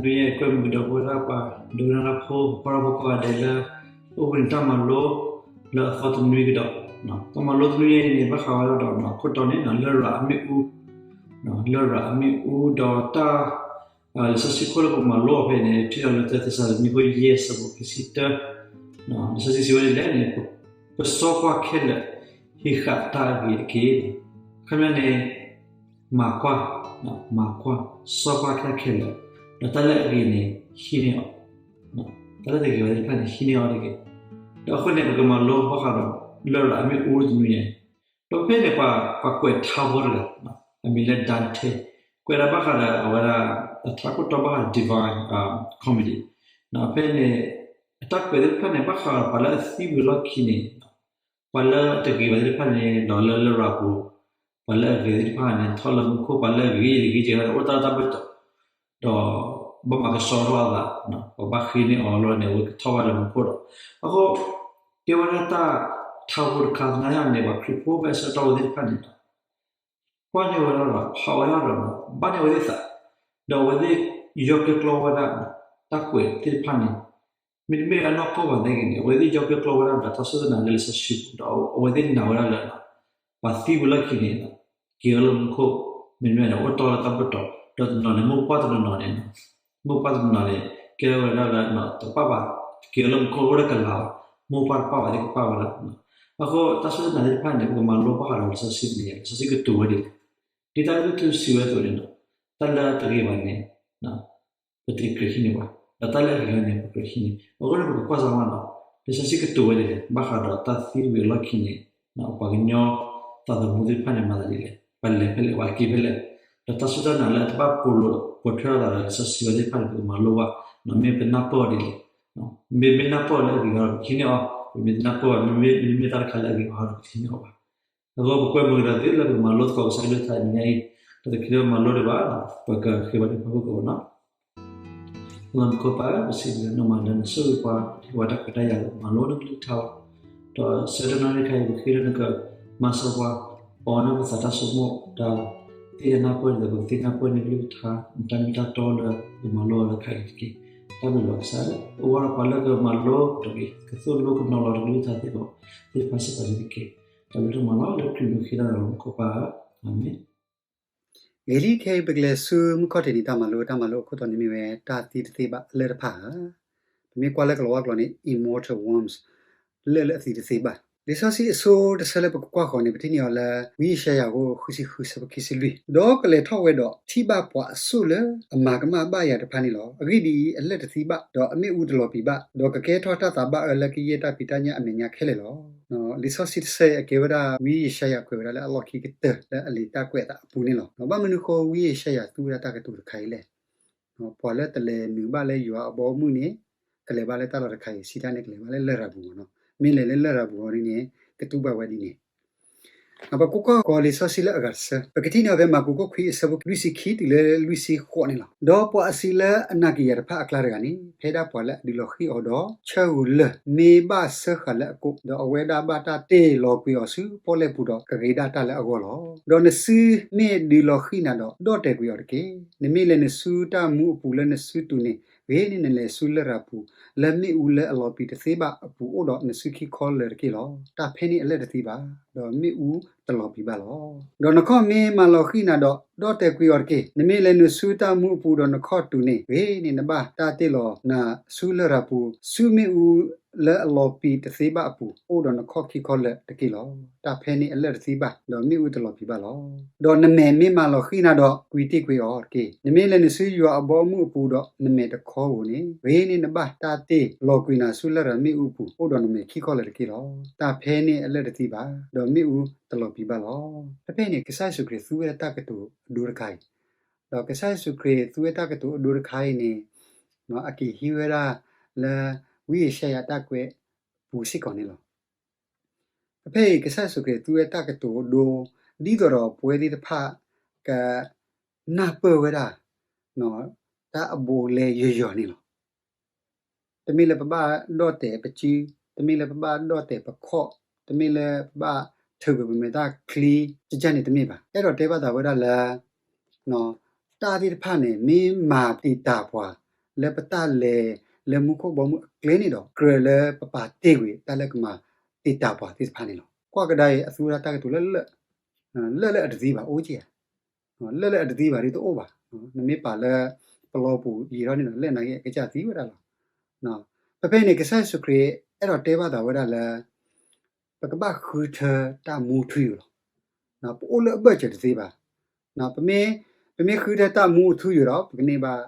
တနွံအံၤ ကွဲမုာ်ကဒီးပဝဲဒၣ်ပှၤဒိကနၣ်တၢ်ဖိ ပှၤဖီၣ်တၢ်ဖိကိးဂၤဒဲးလၢ အိၣ်ဘှံးနံၤတၢ်မၤလိလၢအသီတနွံကဒီး, တၢ်မၤလိတနွံအံၤန့ၣ် ဘၣ်ဃးဝဲဒၣ်ဒီး ခိၣ်တီန့ၣ် လရာ်အမ့ၣ်အူ, လရာ်အမ့ၣ်အူဒီးတၢ် လံာ်စီဆှံခိၣ်လၢပမၤလိအီၤဖဲအံၤန့ၣ် ထံၣ်အီၤလၢတၢသ့းစၤလနံဖိယဲၢ်ဆၢဖိခံဆံတၢ, လံာ်စီဆှံစံးဝဲဒ်လဲၣ်န့ၣ်, ပစီကွၢ်ခဲလၢာ် ဟံးဃာ်တၢ်အဂ့ၤတက့ၢ်. အခီပညီန့ၣ် မၤကွၢ်, မၤကွၢ်, စီကွၢ်တၢ်ခဲလၢာ်, ဒီးတၢ်လၢအဂ့ၤန့ၣ် ဟံးန့ၢ်အီၤ, တၢ်လၢတဂ့ၤဘၣ်သ့ၣ်တဖၣ်န့ၣ် ဟံးန့ၢ်အီၤတဂ့ၤ. ဒီးအဃိန့ၣ် ပကမၤလိဘၣ်ဃးဒီး လရာ်အမ့ၣ်အူတနွံအံၤ, ဒီးဖဲန့ၣ် ပှၤကွဲးထါဖိတဂၤ အမံၤလၢ Dante ကွဲးဒၣ်ဘၣ်ဃးဒီးအဝဲဒၣ် အထါခိၣ်တီဘၣ်ဃးဒီး Divine Comedy ဖဲန့ၣ် အတၢ်ကွဲးသ့ၣ်တဖၣ်န့ၣ် ဘၣ်ဃးဒီးပှၤလၢအသံဝံၤအလီၢ်ခံန့ၣ် ပှၤလၢတဂ့ၤဘၣ်သ့ၣ်တဖၣ်န့ၣ် လီၤလၢလရာ်ပူၤ, ပှၤလၢအဂ့ၤသ့ၣ်တဖၣ်န့ၣ် ထီၣ်လၢမူခိၣ်, ပှၤလၢအဂ့ၤတဂ့ၤကဲဝဲဒၣ် အိၣ်တ့ၢ်လၢတၢ်ဘၢၣ်စၢၤ, ဒီးဘၣ်မၤကဆှီထီၣ်အသး, ပှၤဘၣ်ဃ့န့ၢ်အီၤလီၤန့ၣ် အဝဲကထီၣ်ဘၣ်လၢမူခိၣ်ဒီး, အဃိ ကဲဝဲဒၣ်တၢ်ထါဖိတခါသနာ်က့န့ၣ် ပှၤခရံာ်ဖိဘၣ်အဆၢကတီၢ်ဝဲသ့ၣ်တဖၣ်န့ၣ် ကွၢ်န့ၢ်ဝဲဒၣ်ဒီး ဖးဝဲဒၣ်ဒီး ဘၣ်န့ၢ်ဝဲသ့ၣ်သး, ဒီးအဝဲသ့ၣ်ယီၢ်ကျဲကျီဝဲဒၣ် တၢ်ကွဲးသ့ၣ်တဖၣ်န့ၣ်, မ့တမ့ၢ်အနီၢ်ကီၢ်ဘၣ်သနာ်က့န့ၣ် အဝဲသ့ၣ်ယီၢ်ကျဲကျီဝဲဒၣ်ဒီးတၢ်စူၢ်တၢ်နာ်လၢလံာ်စီဆှံပူၤ ဒီးအဝဲသ့ၣ်နာ်ဝဲဒၣ်လၢ ပှၤသံဝံၤအလီၢ်ခံန့ၣ် က့ၤအီၤလၢမူခိၣ်, မ့တမ့ၢ်ဒီးအိၣ်တ့ၢ်လၢတၢ်ဘၢၣ်စၢၤ, ဒီးတနီၤန့ၣ် မိၢ်ပၢ်တနီၤနီၤန့ၣ် မိၢ်ပၢ်တနီၤနီၤန့ၣ် ကဲထီၣ်ဝဲဒၣ်လၢ တပၣ်ဘၣ်, က့ၤအီၤလၢမူခိၣ်အိၣ်လၢကလၤဘၣ်, မိၢ်ပၢ်တပၣ်ဘၣ်သ့ၣ်ကပၣ်ဝဲဒၣ်. အဃိတၢ်စူၢ်တၢ်နာ်သ့ၣ်တဖၣ်န့ၣ် ပကမၤလိဘၣ်ဃးဒီးလံာ်စီဆှံန့ၣ် လံာ်စီဆှံကတိၤဝဲဒ်လဲၣ်. ဒ်တၢ်ကလုၢ်ထူစံးဝဲအသိးန့ၣ် တၢ်လၢတဂ့ၤဘၣ်န့ၣ် ပတကြၢးဟံးန့ၢ်ဘၣ်, ဒီးတၢ်လၢအဂ့ၤန့ၣ် ပကြၢးဟံးန့ၢ်. အဃိန့ၣ် ပကကွၢ်စၢ်မးနီၤ လံာ်စီဆှံကတိၤဝဲဒ်လဲၣ် ဘၣ်ဃးဒီးတၢ်သံဝံၤအလီၢ်ခံန့ၣ် ပှၤကညီသးသမူသ့ၣ်တဖၣ်န့ၣ် မၤသးဒ်လဲၣ်, ပှၤလဲၤဖဲလဲၣ် ပှၤက့ၤဖဲလဲၣ်, ဒီးတၢ်စူၢ်တၢ်နာ်လၢတဘၣ်ပိာ်လိာ်ပိာ်ထွဲအသးဒီး လံာ်စီဆှံဝဲသ့ၣ်တဖၣ်န့ၣ် ပကမၤလိဘၣ်, မ့ၢ်ပနၢ်ပၢၢ်အီၤဒ်လဲၣ်, မ့ၢ်ပနၢ်ပၢၢ်အီၤလၢအဂ့ၤအီၤဒီး ပကဟံးန့ၢ်အီၤ, ပမ့ၢ်တနၢ်ပၢၢ်ဘၣ် မ့မ့ၢ်တၢ်တခါလၢအဂ့ၤအီၤဒီး ပတဟံးန့ၢ်အီၤဘၣ်. အဃိပကွဲမုာ်ကဒီးသုလၢ ပကမၤလိသကိးကစၢ်ကလုၢ်ကထါတနံၤညါအံၤ, ဒီးတချုးလၢပမၤလိဒံးဘၣ် ပကဃ့ဘါထုကဖၣ်ဖိကအိၣ်နီၤ. ပမိၢ်ပၢ် ပစံးဘျုးနၤမးလၢနဆိၣ်ဂ့ၤပှၤ ဟ့ၣ်ပှၤတၢ်ခွဲးတၢ်ယာ်လၢပမၤလိနကလုၢ်ကထါလီၤ. ဒီးဆၢကတီၢ်နၣ်ရံၣ်ခါအံၤ ပဃ့လၢနကမၤစၢၤပှၤ ပာ်အီၤန့ၢ်ပသးတၢ်ဆိကမိၣ် တၢ်သ့ၣ်ညါနၢ်ပၢၢ်ဒ်သိး ပကသ့ၣ်ညါပၢၢ်န့ၢ်ကလုၢ်ကထါ တၢ်မ့ၢ်တၢ်တီလၢပမၤလိအီၤလၢခါအံၤတက့ၢ်. တၢ်ဘျုးလီၤကစၢ်လၢ အိၣ်ဝဲဒီးပှၤလၢကမၤလိကဒီးက့ၤ ကသိၣ်လိကနီၤလီၤတကလုၢ်ကထါသ့ၣ်တဖၣ် သ့ၣ်တဖၣ်စ့ၢ်ကီးန့ၣ်တက့ၢ်. တၢ်ဘျုးဒိၣ်မးလီၤ လၢခရံာ်မံၤဃ့တၢ်ဒီးမူခိၣ်ပၢ်ဧၢ, အၤမ့ၣ်. ဂ့ၤလံ ခဲအံၤပကလဲၤဆူမုၢ်ခီၣ်ထံးန့ၣ် တၢ်မၤလိ တၢ်မၤလိအခိၣ်တီန့ၣ်မ့ၢ်ဝဲ တၢ်သံတသ့ဘၣ်လၢၢ်တဖၣ်ဧါ. ပမ့ၢ်ကွၢ်လၢကလီၤဝါကျိာ်န့ၣ် immortal wounds လၢၢ်လၢအသံတသ့ဘၣ်. လံာ်စီဆှံအဆိတဆၢလၢပကကွၢ်ဃီၤန့ၣ် ပထံၣ်န့ၢ်အီၤလၢ ဝံယၡါယၤအခိၣ်ဃုဆံဃုဆၢဖိခံဆံလွံၢ်, ဒီးကလဲၤထီၣ်ဝဲဒီး ထံၣ်ဘၣ်ပှၤအစိၣ်လၢအမၤကမၣ်ဘၣ်ယၤတဖၣ်န့ၣ်လီၤ. အဂ့ၢ်ဒ်အံၤ, အလၢၢ်တသံဘၣ်, ဒီးအမ့ၣ်အူတလီၤပံာ်ဘၣ်, ဒီးကကဲထီၣ်တၢ်သးဘၣ်အၢလၢကယဲၢ်တၢ်ဖံးတၢ်ညၣ်အမဲာ်ညါခဲလၢာ်လီၤ. လံာ်စီဆှံတဆၢအံၤ အကဲဝဲဒၣ် ဝံယၡါယၤအခွဲးဝဲဒၣ်လၢအလီၢ်ခံကတၢၢ်လၢအလံာ်တၢ်ကွဲးအသးအပူၤန့ၣ်လီၤ. ဘၣ်မနုၤဃိဝံယၡါယၤသူဝဲဒၣ်တၢ်ကတိၤတခါအံၤလဲၣ်. ပှၤလၢတလဲၤနုာ်ဘၣ်လၢယွၤအဘီအမုၢ်န့ၣ် ကလဲၤဘၣ်လၢတၢ်လီၢ်တခါအံၤ စံးတၢ်န့ၣ် ကလဲၤဘၣ်လၢလရာ်ပူၤမ့ၢ်နီၤ. မ့ၢ်လဲၤလၢလရာ်ပူၤအီၤဒ်န့ၣ် ကတူၢ်ဘၣ်ဝဲဒ်န့ၣ် ပကကွၢ်ဃီၤလံာ်စီဆှံလၢအဂၤတဆၢ, ပကထံၣ်န့ၢ်အီၤဖဲမၢ်ကူးခိၣ်ခွံအဆၢဖိလွံၢ်ဆံခံတုၤလၢလွံၢ်ဆံဃိးန့ၣ်လီၤ. ဒီးပှၤအစုလၢအနာ်က့ၤယၤတဖၣ်အကျါတဂၤန့ၣ် ဖဲဒၣ်ပှၤလၢအဒုးလီၤဃံၤအီၤဒီး ဆၢဂူာ်လၢၢ် မ့ၢ်ဘၣ်စၢဃာ်လၢအကိး, ဒီးအဝဲဒၣ်ဘၣ်တၢ်တ့ၢ်လီၤကွံာ်အီၤဆူပီၣ်လဲၣ်ပူၤဒီး ကဂ့ၤဒၣ်တၢ်လၢအဂီၢ်လီၤ. ဒီးနစုမ့ၢ်ဒုးလီၤဃံၤနၤဒီး ဒီၣ်တဲာ်ကွံာ်အီၤတက့ၢ်. နမ့ၢ်လဲၤနစုတၢ်မူအပူၤလၢနစုတူၢ်န့ၣ် ဂ့ၤန့ၢ်နလဲၤဆူလရာ်ပူၤ လၢမ့ၣ်အူလၢအလီၤပံာ်တသ့ဘၣ်အပူၤအိၣ်ဒီးနစုခံခီလၢာ်တက့ၢ်လီၤ. တၢ်ဖဲန့ၣ်အလၢၢ်တသံဘၣ်, ဒီးမ့ၣ်အူတလီၤပံာ်ဘၣ်လီၤ. ဒီးနခီၣ်မ့ၢ်မၤလီၤဃံၤနၤဒီး ဒီၣ်တဲာ်ကွံာ်အီၤတက့ၢ်. နမ့ၢ်လဲၤနစုတၢ်မူအပူၤဒီးနခီၣ်တူၢ်န့ၣ် ဂ့ၤန့ၢ်နဘၣ်တၢ်တ့ၢ်လီၤနၤဆူလရာ်ပူၤ ဆူမ့ၣ်အူလၢအလီၤပံာ်တသ့ဘၣ်အပူၤ အိၣ်ဒီးနခီၣ်ခံခီလၢာ်တက့ၢ်လီၤ. တၢ်ဖဲန့ၣ်အလၢၢ်တသံဘၣ်, ဒီးမ့ၣ်အူတလီၤပံာ်ဘၣ်လီၤ. ဒီးနမဲာ်မ့ၢ်မၤလီၤဃံၤနၤဒီး ကွံာ်တ့ၢ်ကွံာ်အီၤတက့ၢ်. နမ့ၢ်လဲၤနစုယွၤအဘီအမုၢ်အပူၤဒီးနမဲာ်တခီဧိၤန့ၣ် ဂ့ၤန့ၢ်နဘၣ်တၢ်တ့ၢ်လီၤကွံာ်နၤဆူလရာ်မ့ၣ်အူအပူၤ အိၣ်ဒီးနမဲာ်ခံခီလၢာ်တက့ၢ်လီၤ. တၢ်ဖဲန့ၣ်အလၢၢ်တသံဘၣ်, ဒီးမ့ၣ်အူတလီၤပံာ်ဘၣ်လီၤ. ဖဲဖဲအံၤန့ၣ် ကစၢ်ယ့ၣ်ၡူးခရံာ်သူဝဲဒၣ်တၢ်ကတိၤအဒိတခါအံၤ, ဒီးကစၢ်ယ့ၣ်ၡူးခရံာ်သူဝဲတၢ်ကတိၤအဒိတခါအံၤန့ၣ် အက့ၤဟံးဝဲဒၣ်လၢ ဝံယၡါယၤတၢ်ကွဲးပူၤစ့ၢ်ကီးန့ၣ်လီၤ. ဖဲဖဲအံၤ ကစၢ်ယ့ၣ်ၡူးခရံာ်သူဝဲတၢ်ကတိၤအဒိ ဒ်သိးဒီးပဝဲသ့ၣ်တဖၣ် ကနၢ်ပၢၢ်ဝဲဒၣ် တၢ်အဘူးအလဲယီၤယီၤန့ၣ်လီၤ. တမ့ၢ်လၢပဘၣ်ဒီၣ်တဲာ်ပစု, တမ့ၢ်လၢပဘၣ်ဒီၣ်တဲာ်ပခီၣ်, တမ့ၢ်လၢပဘၣ်ထုးကွံာ်ပမဲာ်တၢ်ချံ ကကန့ၣ်တမ့ၢ်ဘၣ်. အဲၣ်ဒိးတဲဘၣ်သးဝဲဒၣ်လၢ တၢ်သ့ၣ်တဖၣ်န့ၣ် မ့ၢ်မၤတံာ်တာ်ပှၤ လၢပတၢ်လဲၤလၢမူခိၣ်ဘီမုၢ်အကျဲန့ၣ်ဒီး ကြၢးလၢပပာ်တ့ၢ်ကွံာ်တၢ်လၢကမၤတံာ်တာ်ပှၤသ့ၣ်တဖၣ်န့ၣ်လီၤ. ကွၢ်ကဒါအံၤ အသူဝဲဒၣ်တၢ်ကတိၤလၢလၢၢ်, လၢၢ်လၢအတသံဘၣ်အိၣ်က့ၤဧါ. လၢၢ်လၢအတသံဘၣ်ဒ်တအိၣ်ဘၣ်. နမ့ၢ်ပာ်လၢပလီပူၤယံာ်ထီၣ်န့ၣ်ဒီး လၢၢ်နာ်က့အကစၢ်သံဝဲဒၣ်လီၤ. ဖဲဖဲအံၤန့ၣ် ကစၢ်ယ့ၣ်ၡူးခရံာ် အဲၣ်ဒိးတဲဘၣ်သးဝဲဒၣ်လၢ ပကဘၣ်ဃုထၢတၢ်မူထူယိာ်လီၤ. ပအိၣ်လၢအဘၢၣ်စၢၤတသ့ဘၣ်. ပမ့ၢ်, ပမ့ၢ်ဃုထၢတၢ်မူအထူယိာ်ဒီး ပကန့ၢ်ဘၣ်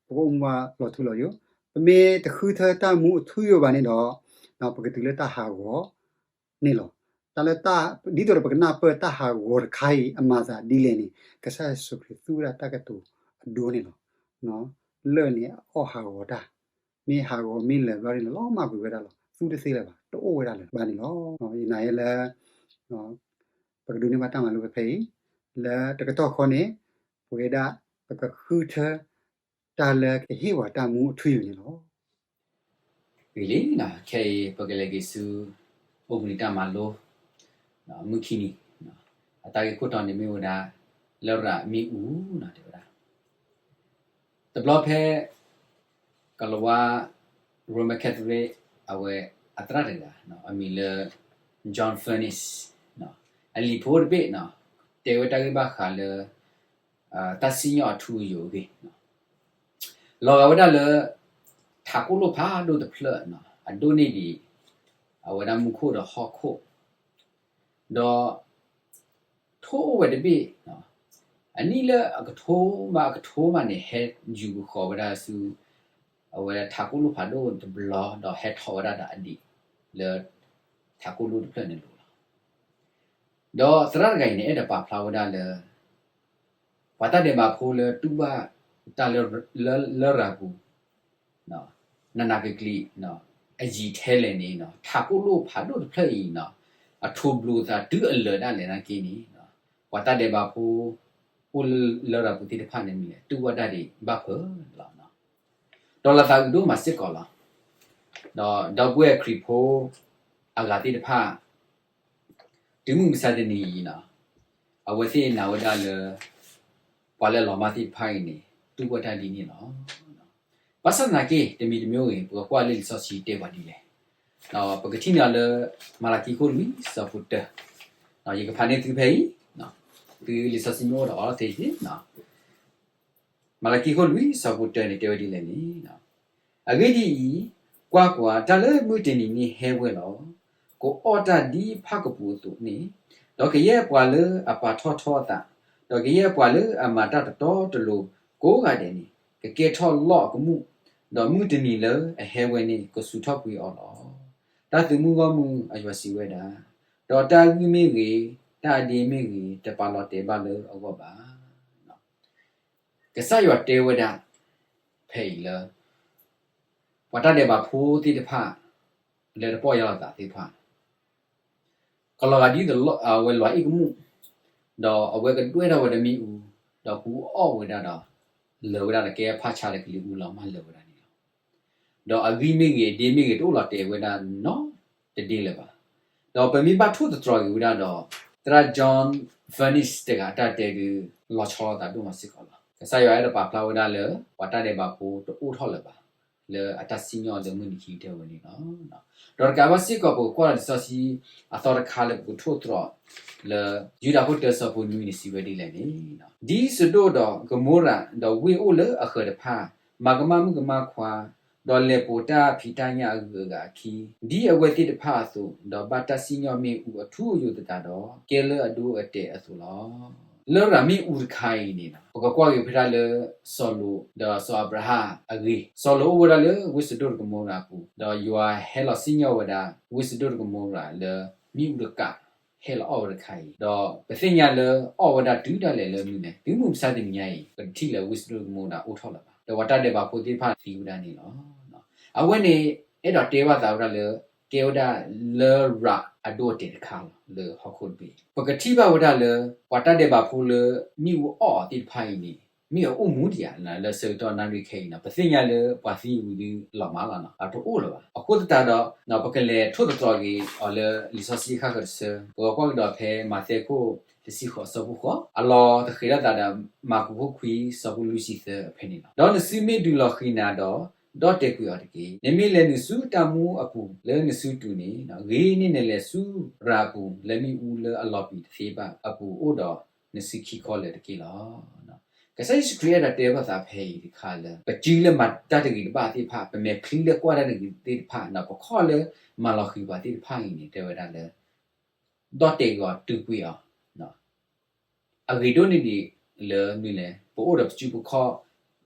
ပကအိၣ်မူဘၣ်လီၤထူလီၤယိာ်, ပမ့ၢ်တဃုထၢတၢ်မူအထူယိာ်ဘၣ်န့ၣ်ဒီး ပကတုၤလၢတၢ်ဟးဂီၤန့ၣ်လီၤ. တၢ်လၢတၢ်, ဒ်သိးဒီးပကနၢ်ပၢၢ်တၢ်ဟးဂီၤတခါအံၤ အမၤသးဒ်လဲၣ်န့ၣ် ကစၢ်ယ့ၣ်ၡူးခရံာ်သူဝဲဒၣ်တၢ်ကတိၤအဒိန့ၣ်လီၤ. လၢၢ်န့ၣ်အအီၣ်ဟးဂီၤတၢ်, မ့ၢ်ဟးဂီၤမ့ၢ်လၢာ်ဘျီန့ၣ် လီၤမၢ်ကွံာ်ဝဲဒၣ်လီၤ. သူတသ့လၢၤဘၣ်, တအိၣ်ဝဲဒၣ်လၢၤဘၣ်န့ၣ်လီၤ. ယနာ်လၢ ပကဒိးန့ၢ်ဘၣ်တၢ်မၤလိဖဲဖဲအံၤ, လၢတကတီၢ်ဃီန့ၣ် ပဝဲဒၣ် ပကဃုထၢ တၢ်လၢကဟ့ၣ်ပှၤတၢ်မူအထူယိာ်န့ၣ်လီၤ. ဂ့ၤလံ, ခဲအံၤပကလဲၤက့ၤဆူ အိၣ်ဘှံးနံၤတၢ်မၤလိ မုၢ်ခံနံၤ, အတၢ်ဂ့ၢ်ခိၣ်တီန့ၣ်မ့ၢ်ဝဲဒၣ် လရာ်မ့ၣ်အူ တဲဝဲဒၣ် တဘျီဖဲ ကလၤဝါ Roman Catholic အဝဲအသရၣ်တဂၤ အမံၤလၢ John Furness အလံာ်ဖိတဘ့ၣ် တဲဝဲတၢ်ဂ့ၢ်ဘၣ်ဃးလၢ တၢ်စံၣ်ညီၣ်အထူအယိာ်အဂ့ၢ် လီၤဂာ်ဝဲဒၣ်လၢ ထးကိၣ်လိၣ်ဖးဒိၣ်တဖျၢၣ် အဒိၣ်န့ၢ်ဒံး အဝဲဒၣ်မူခိၣ်ဒီးဟီၣ်ခိၣ်, ဒီး ထိၣ်အိၣ်ဝဲတဘ့ၣ် အနံၣ်လၢအကထိမးအကထိမးန့ၣ် ဟဲယူၤကဃီၤဝဲဒၣ်ဆူ အဝဲထးကိၣ်လိၣ်ဖးဒိၣ်တဘျီ ဒီးဟဲထီၣ်ဝဲဒၣ်ဒီးအဒံး လၢထးကိၣ်လိၣ်တဖျၢၣ်န့ၣ်အလိၤလီၤ. ဒီးသရၣ်တဂၤအံၤန့ၣ် အဲၣ်ဒိးပာ်ဖျါဝဲဒၣ်လၢ ပှၤတၢ်ဒဲးဘးဖိလၢတူၢ်ဘၣ်တၢ်လၢလရာ်ပူၤ နးနးကျံၤကျံၤ အယံာ်ထဲလဲၣ်န့ၣ် ထးကိၣ်လိၣ်ဖးဒိၣ်တဖျၢၣ်အံၤ အထူးဘျိးသးတုၤအလၢာ်ဒၣ်လဲာ်နာ်က့န့ၣ် ပှၤတၢ်ဒဲးဘးဖိ အိၣ်လၢလရာ်ပူၤသ့ၣ်တဖၣ်န့ၣ်မ့ၢ်လဲၣ် တူၢ်ဘၣ်တၢ်ဒံးဘၣ်ဖၢလီၤ. ဒီးလီၤသးအုးဒိၣ်မးစ့ၢ်ကီးလီၤ. ဒီးဒီပုၢ်ဝဲၢ်ခရံာ်ဖိအဂၤသ့ၣ်တဖၣ် တုၤမုၢ်မဆါတနံၤအံၤ အဝဲသ့ၣ်နာ်ဝဲဒၣ်လၢ ပှၤလၢအလီၤမၢ်သ့ၣ်တဖၣ်အံၤန့ၣ် တူၢ်ဘၣ်တၢ်ဒ်န့ၣ်လီၤ. ဘၣ်ဆၣ်သနာ်က့ တမံၤတမံၤဂ့ၤ ပကကွၢ်လၢလံာ်စီဆှံတဲပှၤဒ်လဲၣ်. ပကထံၣ်န့ၢ်အီၤလၢ မၤလကံခိၣ်လွံၢ်ဆၢဖိတၢ, ယကဖးန့ၢ်သုဖဲအံၤ, သုလံာ်စီဆှံမ့ၢ်အိၣ်ဒီးအီၤသ့, မၤလကံခိၣ်လွံၢ်ဆၢဖိတၢန့ၣ် တဲဝဲဒ်လဲၣ်န့ၣ်, အဂ့ၢ်ဒ်အံၤ, ကွၢ်ကွၢ်, တၢ်လၢမုၢ်တနံၤန့ၣ်ဟဲဝဲလီၤ. ကအီၣ်တၢ်ဒ်ဖၣ်ကပူၤအသိးန့ၣ်, ဒီးကယဲၢ်ပှၤလၢအပာ်ထီၣ်ထီအသး, ဒီးကယဲၢ်ပှၤလၢအမၤတၢ်တတီတလိၤကိးဂၤဒဲးန့ၣ် ကကဲထီၣ်လီၢ်အကမူၣ်, ဒီးမုၢ်တနံၤလၢအဟဲဝဲန့ၣ် ကဆူးထီၣ်ကွံာ်အီၤလီၤ. တၢ်သုးမုၢ်ဂီၢ်မုၢ်အယွၤစံးဝဲဒၣ်, ဒီးတၢ်ဂံၢ်မ့ၢ်ဂ့ၤ, တၢ်အဒ့မ့ၢ်ဂ့ၤ, တပာ်လီၤတဲာ်ဘၣ်လၢအဂီၢ်ဘၣ်. ကစၢ်ယွၤတဲဝဲဒၣ် ဖဲအံၤလၢ ပှၤတၢ်ဒဲးဘးဖိသ့ၣ်တဖၣ် လၢတပီၢ်ယၢ်လီၤသးသ့ၣ်တဖၣ် ကလီၤဂာ်ဒ်သိးအဝဲလွၤအ့ၣ်ကမူၣ်, ဒီးအဝဲကဒွဲၣ်ထီၣ်ဝဲဒီးမ့ၣ်အူ, ဒီးကအီၣ်ဝဲဒၣ်ဒီး လၢာ်ဝဲဒၣ်ဒီးကဲဖၣ်ဆါဒီးကလံၤအူလီၤမၢ်လၢာ်ဝဲဒၣ်န့ၣ်လီၤ. ဒီးအဂံၢ်မ့ၢ်ဂ့ၤ အဒ့မ့ၢ်ဂ့ၤ တအိၣ်လီၤတဲာ်ဝဲဒၣ်နီတဒ့လၢၤဘၣ်. ဒီးပမ့ၢ်ဘၣ်ထိၣ်သတြီၤက့ၤဝဲဒၣ်ဒီး သရၣ် John Furness တဂၤအတၢ်တဲဒုး လီၤဆီလိာ်သးဒိၣ်မးစ့ၢ်ကီးလီၤ. ကစၢ်ယွၤအဲၣ်ဒိးပာ်ဖျါဝဲဒၣ်လၢ ပှၤတၢ်ဒဲးဘးဖိတအိၣ်ထီၣ်လၢၤဘၣ် လၢအတၢ်စံၣ်ညီၣ်လၢမုၢ်နံၤခံကတၢၢ်ဝဲန့ၣ်လီၤ. ဒီးတကးဘၣ်စ့ၢ်ကီး ပကကွၢ်လၢလံာ်စီဆှံအသီတခါလၢပကထိၣ်သတြီၤလၢ ယူဒၤခိၣ်တၢဆၢဖိနွံန့ၣ် စံးဝဲဒ်လဲၣ်န့ၣ်, ဒ်စဒိၣ်ဒီးကမိရၤ ဒီးဝ့ၢ်အိၣ်လၢအဃၢၤတဖၣ် မၤကမၣ်မုၣ်ကမၣ်ခွါ, ဒီးလဲၤပိာ်တၢ်ဖံးတၢ်ညၣ်အဂုၤအဂၤအခံ, ဒ်အဝဲသ့ၣ်တဖၣ်အသိး, ဒီးဘၣ်တၢ်စံၣ်ညီၣ်မ့ၣ်အူအထူအယိာ်သတးဒီး, ကဲလၢအဒိအတဲာ်အသိးလီၤ. လရာ်မ့ၣ်အူတခါအံၤန့ၣ် ပကကွၢ်က့ၤဖဲဒၣ်လၢ စီၤလိာ်ဒီးစီၤအၤဘြၤဟၣ်အဂ့ၢ်, စီၤလိာ်အိၣ်ဝဲဒၣ်လၢဝ့ၢ်စဒိၣ်ဒီးကမိရၤအပူၤ, ဒီးယွၤဟဲလီၤစံၣ်ညီၣ်ဝဲဒၣ် ဝ့ၢ်စဒိၣ်ဒီးကမိရၤလၢ မ့ၣ်အူတကး ဟဲလီၤအီၣ်ဝဲတခါအံၤ, ဒီးပသ့ၣ်ညါလၢအီၣ်ဝဲဒၣ်တုၤဒၣ်လဲာ်လၢမနုၤလဲၣ်, တုၤမုၢ်မဆါတနံၤညါအံၤ ပတထံၣ်လၢဝ့ၢ်စဒိၣ်ဒီးကမိရၤအိၣ်ထီၣ်လၢၤဘၣ်. ဒီးပှၤတၢ်ဒဲးဘးဖိသ့ၣ်တဖၣ်သံဝဲဒၣ်န့ၣ်လီၤ. အဝဲန့ၣ် အဲၣ်ဒိးတဲဘၣ်သးဝဲဒၣ်လၢ ကဲဝဲဒၣ်လရာ်အဒိအတဲာ်တခါလီၤ လၢဟီၣ်ခိၣ်တဘ့ၣ်. ပကထံၣ်ဘၣ်ဝဲဒၣ်လၢ ပှၤတၢ်ဒဲးဘးဖိလၢ မ့ၣ်အူအီၣ်အီၤသ့ၣ်တဖၣ်အံၤန့ၣ် မ့ၢ်အအိၣ်မူဒံးဧါ, လၢဆၢကတီၢ်နၣ်ရံၣ်ခဲအံၤန့ၣ် ပသ့ၣ်ညါလၢပှၤသံဝံၤဒုးလီၤမၢ်လီၤ, အတအိၣ်လၢၤဘၣ်. အဃိသတးဒီး ပကလဲၤထိၣ်သတြီၤက့ၤအီၤလၢလံာ်စီဆှံဃၣ်ဃၢၤတဆၢ, ပကကွၢ်ကဒီးဖဲမးသဲခိၣ် တဆံဃိး အဆၢဖိဃိး, အလီၤဃ့ၢ်ထီၣ်သးဒီး မၢကူးခိၣ်ခွံ ဆၢဖိလွံၢ်ဆံသၢဖဲန့ၣ်လီၤ. ဒီးနစုမ့ၢ်ဒုးလီၤဃံၤနၤဒီး, ဒီၣ်တဲာ်ကွံာ်အီၤတက့ၢ်. နမ့ၢ်လဲၤနုာ်ဆူတၢ်မူအပူၤလၢနစုတူၢ်န့ၣ်, ဂ့ၤန့ၢ်နလဲၤဆူရၤအပူၤ လၢမ့ၣ်အူလၢအလီၤပံာ်တသ့ဘၣ်အပူၤအိၣ်ဒီးနစုခံခီလၢာ်တက့ၢ်လီၤ. ကစၢ်ယ့ၣ်ၡူးခရံာ်အဲၣ်ဒိးတဲဘၣ်သးဖဲအံၤတခါလၢ ပစုလၢမၤတၢ်တဂ့ၤတဘၣ်သ့ၣ်တဖၣ်, ပမဲာ်ချံလၢကွၢ်တၢ်တဂ့ၤသ့ၣ်တဖၣ်, ပခီၣ်လၢမၤလီၤဃံၤပှၤသ့ၣ်တဖၣ်အံၤန့ၣ် တဲဝဲဒၣ်လၢ ဒီၣ်တဲာ်ကွံာ်အီၤ တုၤကွံာ်အီၤ, အဂ့ၤဒိၣ်န့ၢ်ဒံးလၢမနုၤလဲၣ်, ပအိၣ်ဒီးပစုပခီၣ်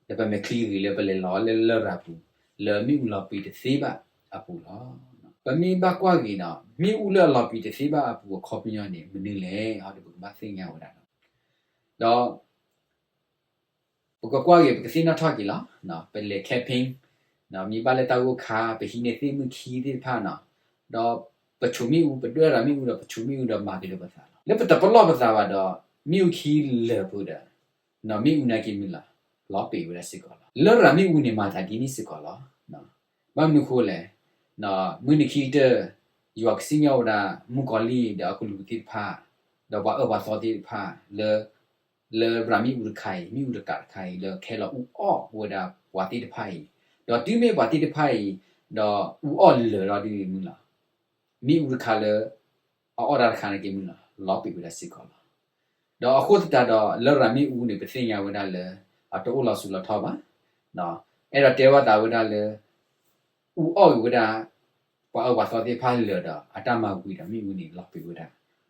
ဒီးပမဲာ်ချံဂ့ၤလၢပလဲၤလီၤလၢလရာ်ပူၤ လၢမ့ၣ်အူလီၤပံာ်တသ့ဘၣ်အပူၤလီၤ. ပမ့ၢ်ဘၣ်ကွၢ်က့ၤဒီး မ့ၣ်အူလၢအလီၤပံာ်တသ့ဘၣ်အပူၤအခီပညီန့ၣ် မနုၤလဲၣ်, ဟီဒီးပကဘၣ်သ့ၣ်ညါဝဲဒၣ်လီၤ. ဒီး ပကကွၢ်က့ၤ ပကသ့ၣ်နီၣ်ထီၣ်က့ၤလီၤ. ပလဲၤ camping မ့ၢ်ဘၣ်လၢတၢ်ဂိၢ်ခါ ပဟံးန့ၢ်သ့ၣ်မုၣ်ခံသ့ၣ်တဖၣ်နီၤ, ဒီးပဆိးမ့ၣ်အူ ပဒွဲၣ်ရၤမ့ၣ်အူဒီးပဆိးမ့ၣ်အူဒီးမၤက့ၤလၢပသးလီၤ. လၢပတပလီၢ်ပသးဘၣ်ဒီး မ့ၣ်အူခံလၢာ်ပူၤဒီး မ့ၣ်အူနာ်က့မုၢ်လီၤ လီၤပံာ်ဝဲဒၣ်စ့ၢ်ကီးလီၤ. လရာ်မ့ၣ်အူန့ၣ် မၤသးဒ်န့ၣ်စ့ၢ်ကီးလီၤ. ဘၣ်မနုၤဃိလဲၣ်, မုၢ်နံၤခံကတၢၢ် ယွၤကစံၣ်ညီၣ်ဝဲဒၣ် မုၣ်ကီၤလံၢ်ဒီးအကလူးသ့ၣ်တဖၣ်, ဒီးပှၤအၢပှၤသီသ့ၣ်တဖၣ် လၢ လရာ်မ့ၣ်အူတခါအံၤ မ့ၣ်အူတကးတခါအံၤ လၢကဟဲလီၤအူအီၣ်ဝဲဒၣ်ပှၤသ့ၣ်တဖၣ်အံၤ, ဒီးတုၤမ့ၢ်ပှၤသ့ၣ်တဖၣ်အံၤ ဒီးအူအီၣ်လၢာ်ဒီးဒ်န့ၣ်မုၢ်လီၤ, မ့ၣ်အူတခါလၢ အအီၣ်တၢ်တခါန့ၣ်က့မုၢ်လီၤ လီၤပံာ်ဝဲဒၣ်စ့ၢ်ကီးလီၤ. ဒီးအဃိသတးဒီး လရာ်မ့ၣ်အူန့ၣ် ပသ့ၣ်ညါဝဲဒၣ်လၢ အတအိၣ်လီၤဆူးလီၤထီဘၣ်, အဲၣ်ဒိးတဲဘၣ်သးဝဲဒၣ်လၢ အူအီၣ်က့ၤဝဲဒၣ် ပှၤအၢပှၤသီသ့ၣ်တဖၣ်လၢာ်ဒီး အတၢ်မၤဝံၤဒီးမ့ၣ်အူန့ၣ် လီၤပံာ်ဝဲဒၣ်,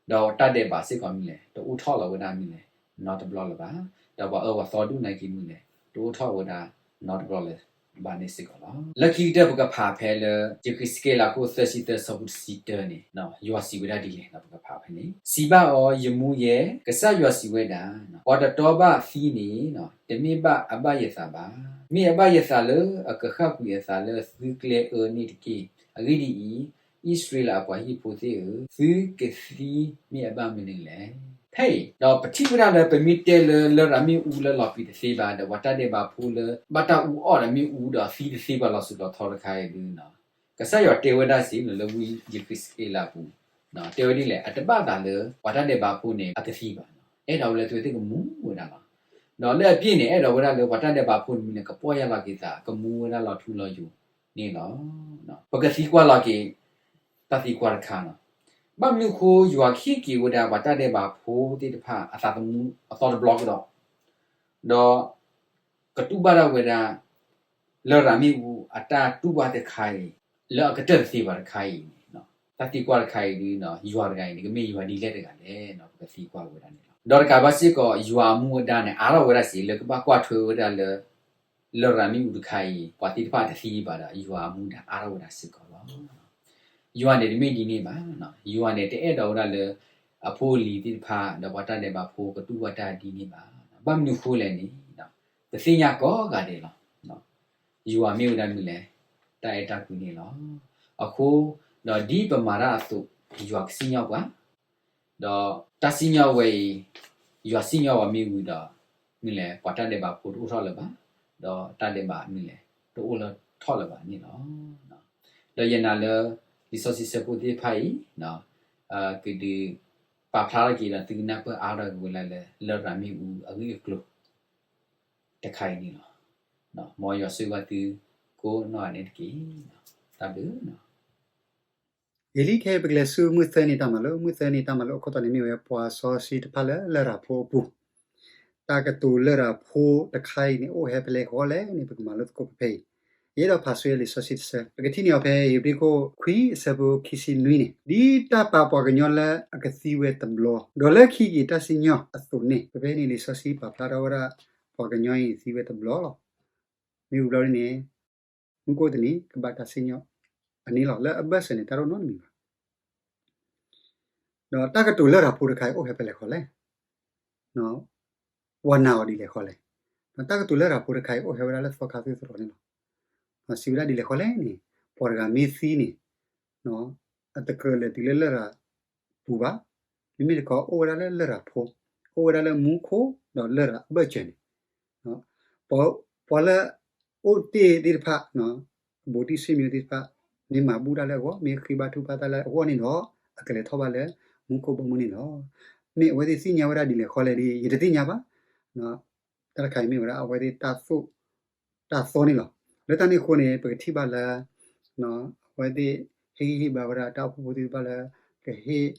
ဒီးတၢ်ဒဲးဘးစ့ၢ်ကီးမနုၤလဲၣ် တအိၣ်ထီၣ်လီၤဝဲဒၣ်မနုၤလဲၣ် နီတဘျီလၢၤဘၣ်, ဒီးပှၤအၢပှၤသီဒူၣ်နာ်က့မနုၤလဲၣ် တအိၣ်ထီၣ်ဝဲဒၣ်နီတဘျီလၢၤဘၣ်န့ၣ်စ့ၢ်ကီးလီၤ. လၢခံကတၢၢ်ပကဖးဖဲလၢ ယဃံးစက့လးခိၣ်သၢဆံသၢဆၢဖိတဆံတၢန့ၣ် ယွၤစံးဝဲဒၣ်ဒ်လဲၣ် ပကဖးဖဲန့ၣ်, စံးဘၣ်အီၤ, ယမူယဲ, ကစၢ်ယွၤစံးဝဲဒၣ်, ပှၤတတီဘၣ်သံန့ၣ် တမ့ၢ်ဘၣ်အဘၣ်ယသးဘၣ်. မ့ၢ်အဘၣ်ယသးလၢအကဃၣ်ကွံာ်အသးလၢသုကျဲအၢန့ၣ်တက့ၢ်. အဂ့ၢ်ဒ်အံၤ, အံၣ်စရ့လးအပှၤဟံၣ်ဖိသ့ၣ်ဧၢ, သုကသံမ့ၢ်အဘၣ်မနုၤလဲၣ်. ဖဲအံၤ ဒီးပထံၣ်ဝဲဒၣ်လၢပမ့ၢ်တဲလၢ လရာ်မ့ၣ်အူလၢလီၤပံာ်တသ့ဘၣ် ဒီးပှၤတၢ်ဒဲးဘးဖိလၢ ဘၣ်တၢ်အူအီၣ်ဒီးမ့ၣ်အူဒီးသံတသ့ဘၣ်လီၤဆူးလီၤထီတခါအံၤဒုး ကစၢ်ယွၤတဲဝဲဒၣ်စ့ၢ်လၢဝံယဃံးစက့လးပူၤ, တဲဝဲဒ်လဲၣ်, အတဘၣ်သးလၢ ပှၤတၢ်ဒဲးဘးဖိန့ၣ် အကသံဘၣ်, အဲၣ်ဒိးဝဲလၢသုဝဲသ့ၣ်ကမူဝဲဒၣ်လီၤ. ဒီးလၢအပျ့ၢ်န့ၣ် အဲၣ်ဒိးဝဲဒၣ်လၢပှၤတၢ်ဒဲးဘးဖိန့ၣ်မနုၤလဲၣ် ကပီၢ်ယၢ်လီၤက့ၤသး ကမူဝဲဒၣ်လီၤထူလီၤယိာ်န့ၣ်လီၤ. ပကသံကွၢ်လီၤက့ၤ တၢ်သံကွၢ်တခါလီၤ. ဘၣ်မနုၤအဃိ ယွၤကဟ့ၣ်က့ၤဝဲဒၣ်ပှၤတၢ်ဒဲးဘးဖိသ့ၣ်တဖၣ် အသးသမူအသီတဘျီကဒီး, ဒီး ကတူၢ်ဘၣ်ဒၣ်ဝဲဒၣ် လရာ်မ့ၣ်အူအတၢ်တူၢ်ဘၣ်တခါအံၤ လၢအကတၢၢ်တသ့ဘၣ်တခါအံၤန့ၣ်, တၢ်သံကွၢ်တခါအံၤဒုး ယွၤတဂၤအံၤန့ၣ် ကမ့ၢ်ယွၤဒ်လဲၣ်တဂၤလဲၣ် ပကသံကွၢ်ဝဲဒၣ်န့ၣ်လီၤ. ဒီးတကးဘၣ်စ့ၢ်ကီး ယွၤအမူအဒါန့ၣ် အါထီၣ်ဝဲဒၣ်စ့ၢ် လၢကဘၣ်ကွၢ်ထွဲဝဲဒၣ်လၢ လရာ်မ့ၣ်အူတခါအံၤ ပှၤသ့ၣ်တဖၣ်တသံဘၣ်ဒီး ယွၤအမူဒါအါထီၣ်ဝဲဒၣ်စ့ၢ်ကီးလီၤ. ယွၤန့ၣ်တမ့ၢ်ဒ်န့ၣ်ဘၣ်. ယွၤန့ၣ်တအဲၣ်ဒိးဝဲဒၣ်လၢ အဖိအလံၤသ့ၣ်တဖၣ် ဒီးပှၤတၢ်ဒဲးဘးဖိကတူၢ်ဘၣ်တၢ်ဒ်န့ၣ်ဘၣ်. ဘၣ်မနုၤဃိလဲၣ်န့ၣ် ပသ့ၣ်ညါကိးဂၤဒဲးလီၤ. ယွၤမ့ၢ်ဝဲဒၣ်မနုၤလဲၣ်, တၢ်အဲၣ်တၢ်ကွံန့ၣ်လီၤ. အဃိ ဒီးဒ်ပမၤတၢ်အသိး ယွၤကစံၣ်ညီၣ်ပှၤ ဒီးတၢ်စံၣ်ညီၣ်ဝဲအံၤ ယွၤစံၣ်ညီၣ်ဝဲမ့ၢ်ဝံၤဒီး မနုၤလဲၣ် ပှၤတၢ်ဒဲးဘးဖိတအိၣ်ထီၣ်လၢၤဘၣ်, ဒီးတၢ်ဒဲးဘးမနုၤလဲၣ် တအိၣ်လၢထီၣ်လၢၤဘၣ်န့ၣ်လီၤ. ဒီးယနာ်လၢ လံာ်စီဆှံဆၢဖိသ့ၣ်တဖၣ်အံၤ ကဒုးပာ်ဖျါထီၣ်က့ၤဒီးသုကနၢ်ပၢၢ်အါထီၣ်က့ၤဝဲဒၣ်လၢ လရာ်မ့ၣ်အူအဂ့ၢ်အကျိၤ တခါအံၤန့ၣ်လီၤ. မ်ယွၤဆိၣ်ဂ့ၤဘၣ်သုကိးနီၢ်ဂၤဒဲးန့ၣ်တက့ၢ်. တၢ်ဘျုး ဂ့ၤလံ ခဲအံၤပကလဲၤဆူမုၢ်သၢနံၤတၢ်မၤလိ, မုၢ်သၢနံၤတၢ်မၤလိအခိၣ်တီန့ၣ်မ့ၢ်ဝဲ ပှၤစီဆှံတဖၣ်လၢလရာ်ဖိအပူၤ, တၢ်ကတိၤလရာ်ဖိတခါအံၤန့ၣ် အိၣ်ဟဲဖဲလဲၣ်ဃီလဲၣ်န့ၣ် ပကမၤလိသကိးဖဲအံၤ, ယအဲၣ်ဒိးဖးဆူယလံာ်စီဆှံတဆၢ, ပကထံၣ်န့ၢ်အီၤဖဲဧ့ၤဘြံၤခိၣ်ခွံအဆၢဖိခံဆံနွံန့ၣ်, ဒ်တၢ်ပာ်ပှၤကညီလၢအကသံဝဲတဘျီ, ဒီးလၢခံက့ၤတၢ်စံၣ်ညီၣ်အသိးန့ၣ်, ဖဲဖဲန့ၣ်လံာ်စီဆှံပာ်ဖျါထီၣ်ဝဲဒၣ် ပှၤကညီအံၤသံဝဲတဘျီလီၤ. မ့ၢ်ဝံၤဘျီဒ်န့ၣ် မူခိၣ်တနံၤ ကဘၣ်တၢ်စံၣ်ညီၣ်အန့ၣ်လီၤ. လၢအဘၢၣ်စၢၤန့ၣ် တၢ်တအိၣ်နီတမံၤဘၣ်. ဒီးတၢ်ကတိၤလရာ်ဖိတခါအံၤ အိၣ်ဟဲဖဲလဲၣ်ဃီလဲၣ်, ပှၤနာ်အီၤဒ်လဲၣ်ဃီလဲၣ်. ဒီးတၢ်ကတိၤလရာ်ဖိတခါအံၤ အိၣ်ဟဲဝဲဒၣ်လၢသီခါသုသရိာ်န့ၣ်လီၤ. စံးဝဲဒၣ်ဒ်လဲၣ်ဃီလဲၣ်န့ၣ်, ပှၤတဂၤမ့ၢ်သံန့ၣ် အတကြၢးလဲၤတုၤလၢလရာ်ပူၤဘၣ်. မ့မ့ၢ်တခီ အိၣ်ဝဲဒၣ်လၢလရာ်ဖိ, အိၣ်ဝဲဒၣ်လၢမူခိၣ်ဒီးလရာ်အဘၢၣ်စၢၤန့ၣ်, ပှၤလၢအိၣ်တ့ၢ်သ့ၣ်တဖၣ်, အဘူးတံၢ်ဆ့ၣ်မံၤသ့ၣ်တဖၣ် မ့ၢ်မၤဘူၣ်တၢ်လၢအဂီၢ်, မ့ၢ်ဃ့ဘါထုကဖၣ်တၢ်လၢအဂီၢ်န့ၣ်ဒီး အကလဲၤထီၣ်ဘၣ်လၢမူခိၣ်ဘီမုၢ်န့ၣ်လီၤ. မ့ၢ်အဝဲသ့ၣ်သ့ၣ်ညါဝဲဒၣ်ဒ်လဲၣ်ဃီလဲၣ်ဒီး ယတသ့ၣ်ညါဘၣ်. တၢ်တခါအံၤမ့ၢ်ဝဲဒၣ်အဝဲသ့ၣ်တၢ်သိၣ်တၢ်သီန့ၣ်လီၤ. လၢတၢ်န့ၣ်အဃိန့ၣ် ပကထံၣ်ဘၣ်လၢ အဝဲသ့ၣ်ဟ့ၣ်ဂံၢ်ဟ့ၣ်ဘါဝဲဒၣ်တၢ်အိၣ်ဖှိၣ်ဖိသ့ၣ်တဖၣ်လၢ ကဟ့ၣ်ဒီး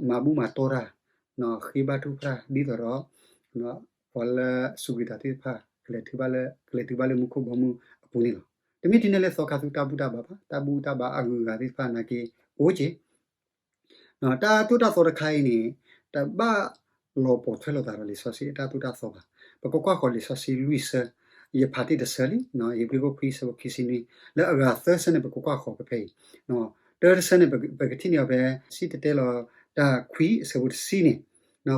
မၤဘူၣ်မၤတီၢ်တၢ် ဃ့ဘါထုကဖၣ် ဒ်သိးဒီး ပှၤလၢအစူၢ်က့ၤတၢ်သ့ၣ်တဖၣ် ကလဲၤတုၤဘၣ်လၢမူခိၣ်ဘီမုၢ်အပူၤန့ၣ်လီၤ. တမ့ၢ်ထဲန့ၣ်လၢသီခါဆူတၢ်ဘူၣ်တၢ်ဘါဘၣ်, တၢ်ဘူၣ်တၢ်ဘါအဂုၤအဂၤသ့ၣ်တဖၣ်နာ်က့ အိၣ်က့ၤ တၢ်သိၣ်တၢ်သီတခါအံၤန့ၣ် တဘၣ်လီၤပိာ်ထွဲလိာ်သးဒီးလံာ်စီဆှံအတၢ်သိၣ်တၢ်သီဘၣ်. ပကကွၢ်ဃီၤလံာ်စီဆှံလွံၢ်ဆၢ, ယဖးတ့ၢ်တဆၢလံ, ဧ့ၤဘြံၤခိၣ်ခွံဆၢဖိခံဆံနွံ, လၢအဂၤသၢဆၢန့ၣ် ပကကွၢ်ဃီၤကဖဲအံၤ, တၢ်တဆၢန့ၣ် ပကထံၣ်န့ၢ်အီၤဖဲ စံၣ်တဲၤတဲလီၤတၢ်ခွံအဆၢဖိတဆံန့ၣ်,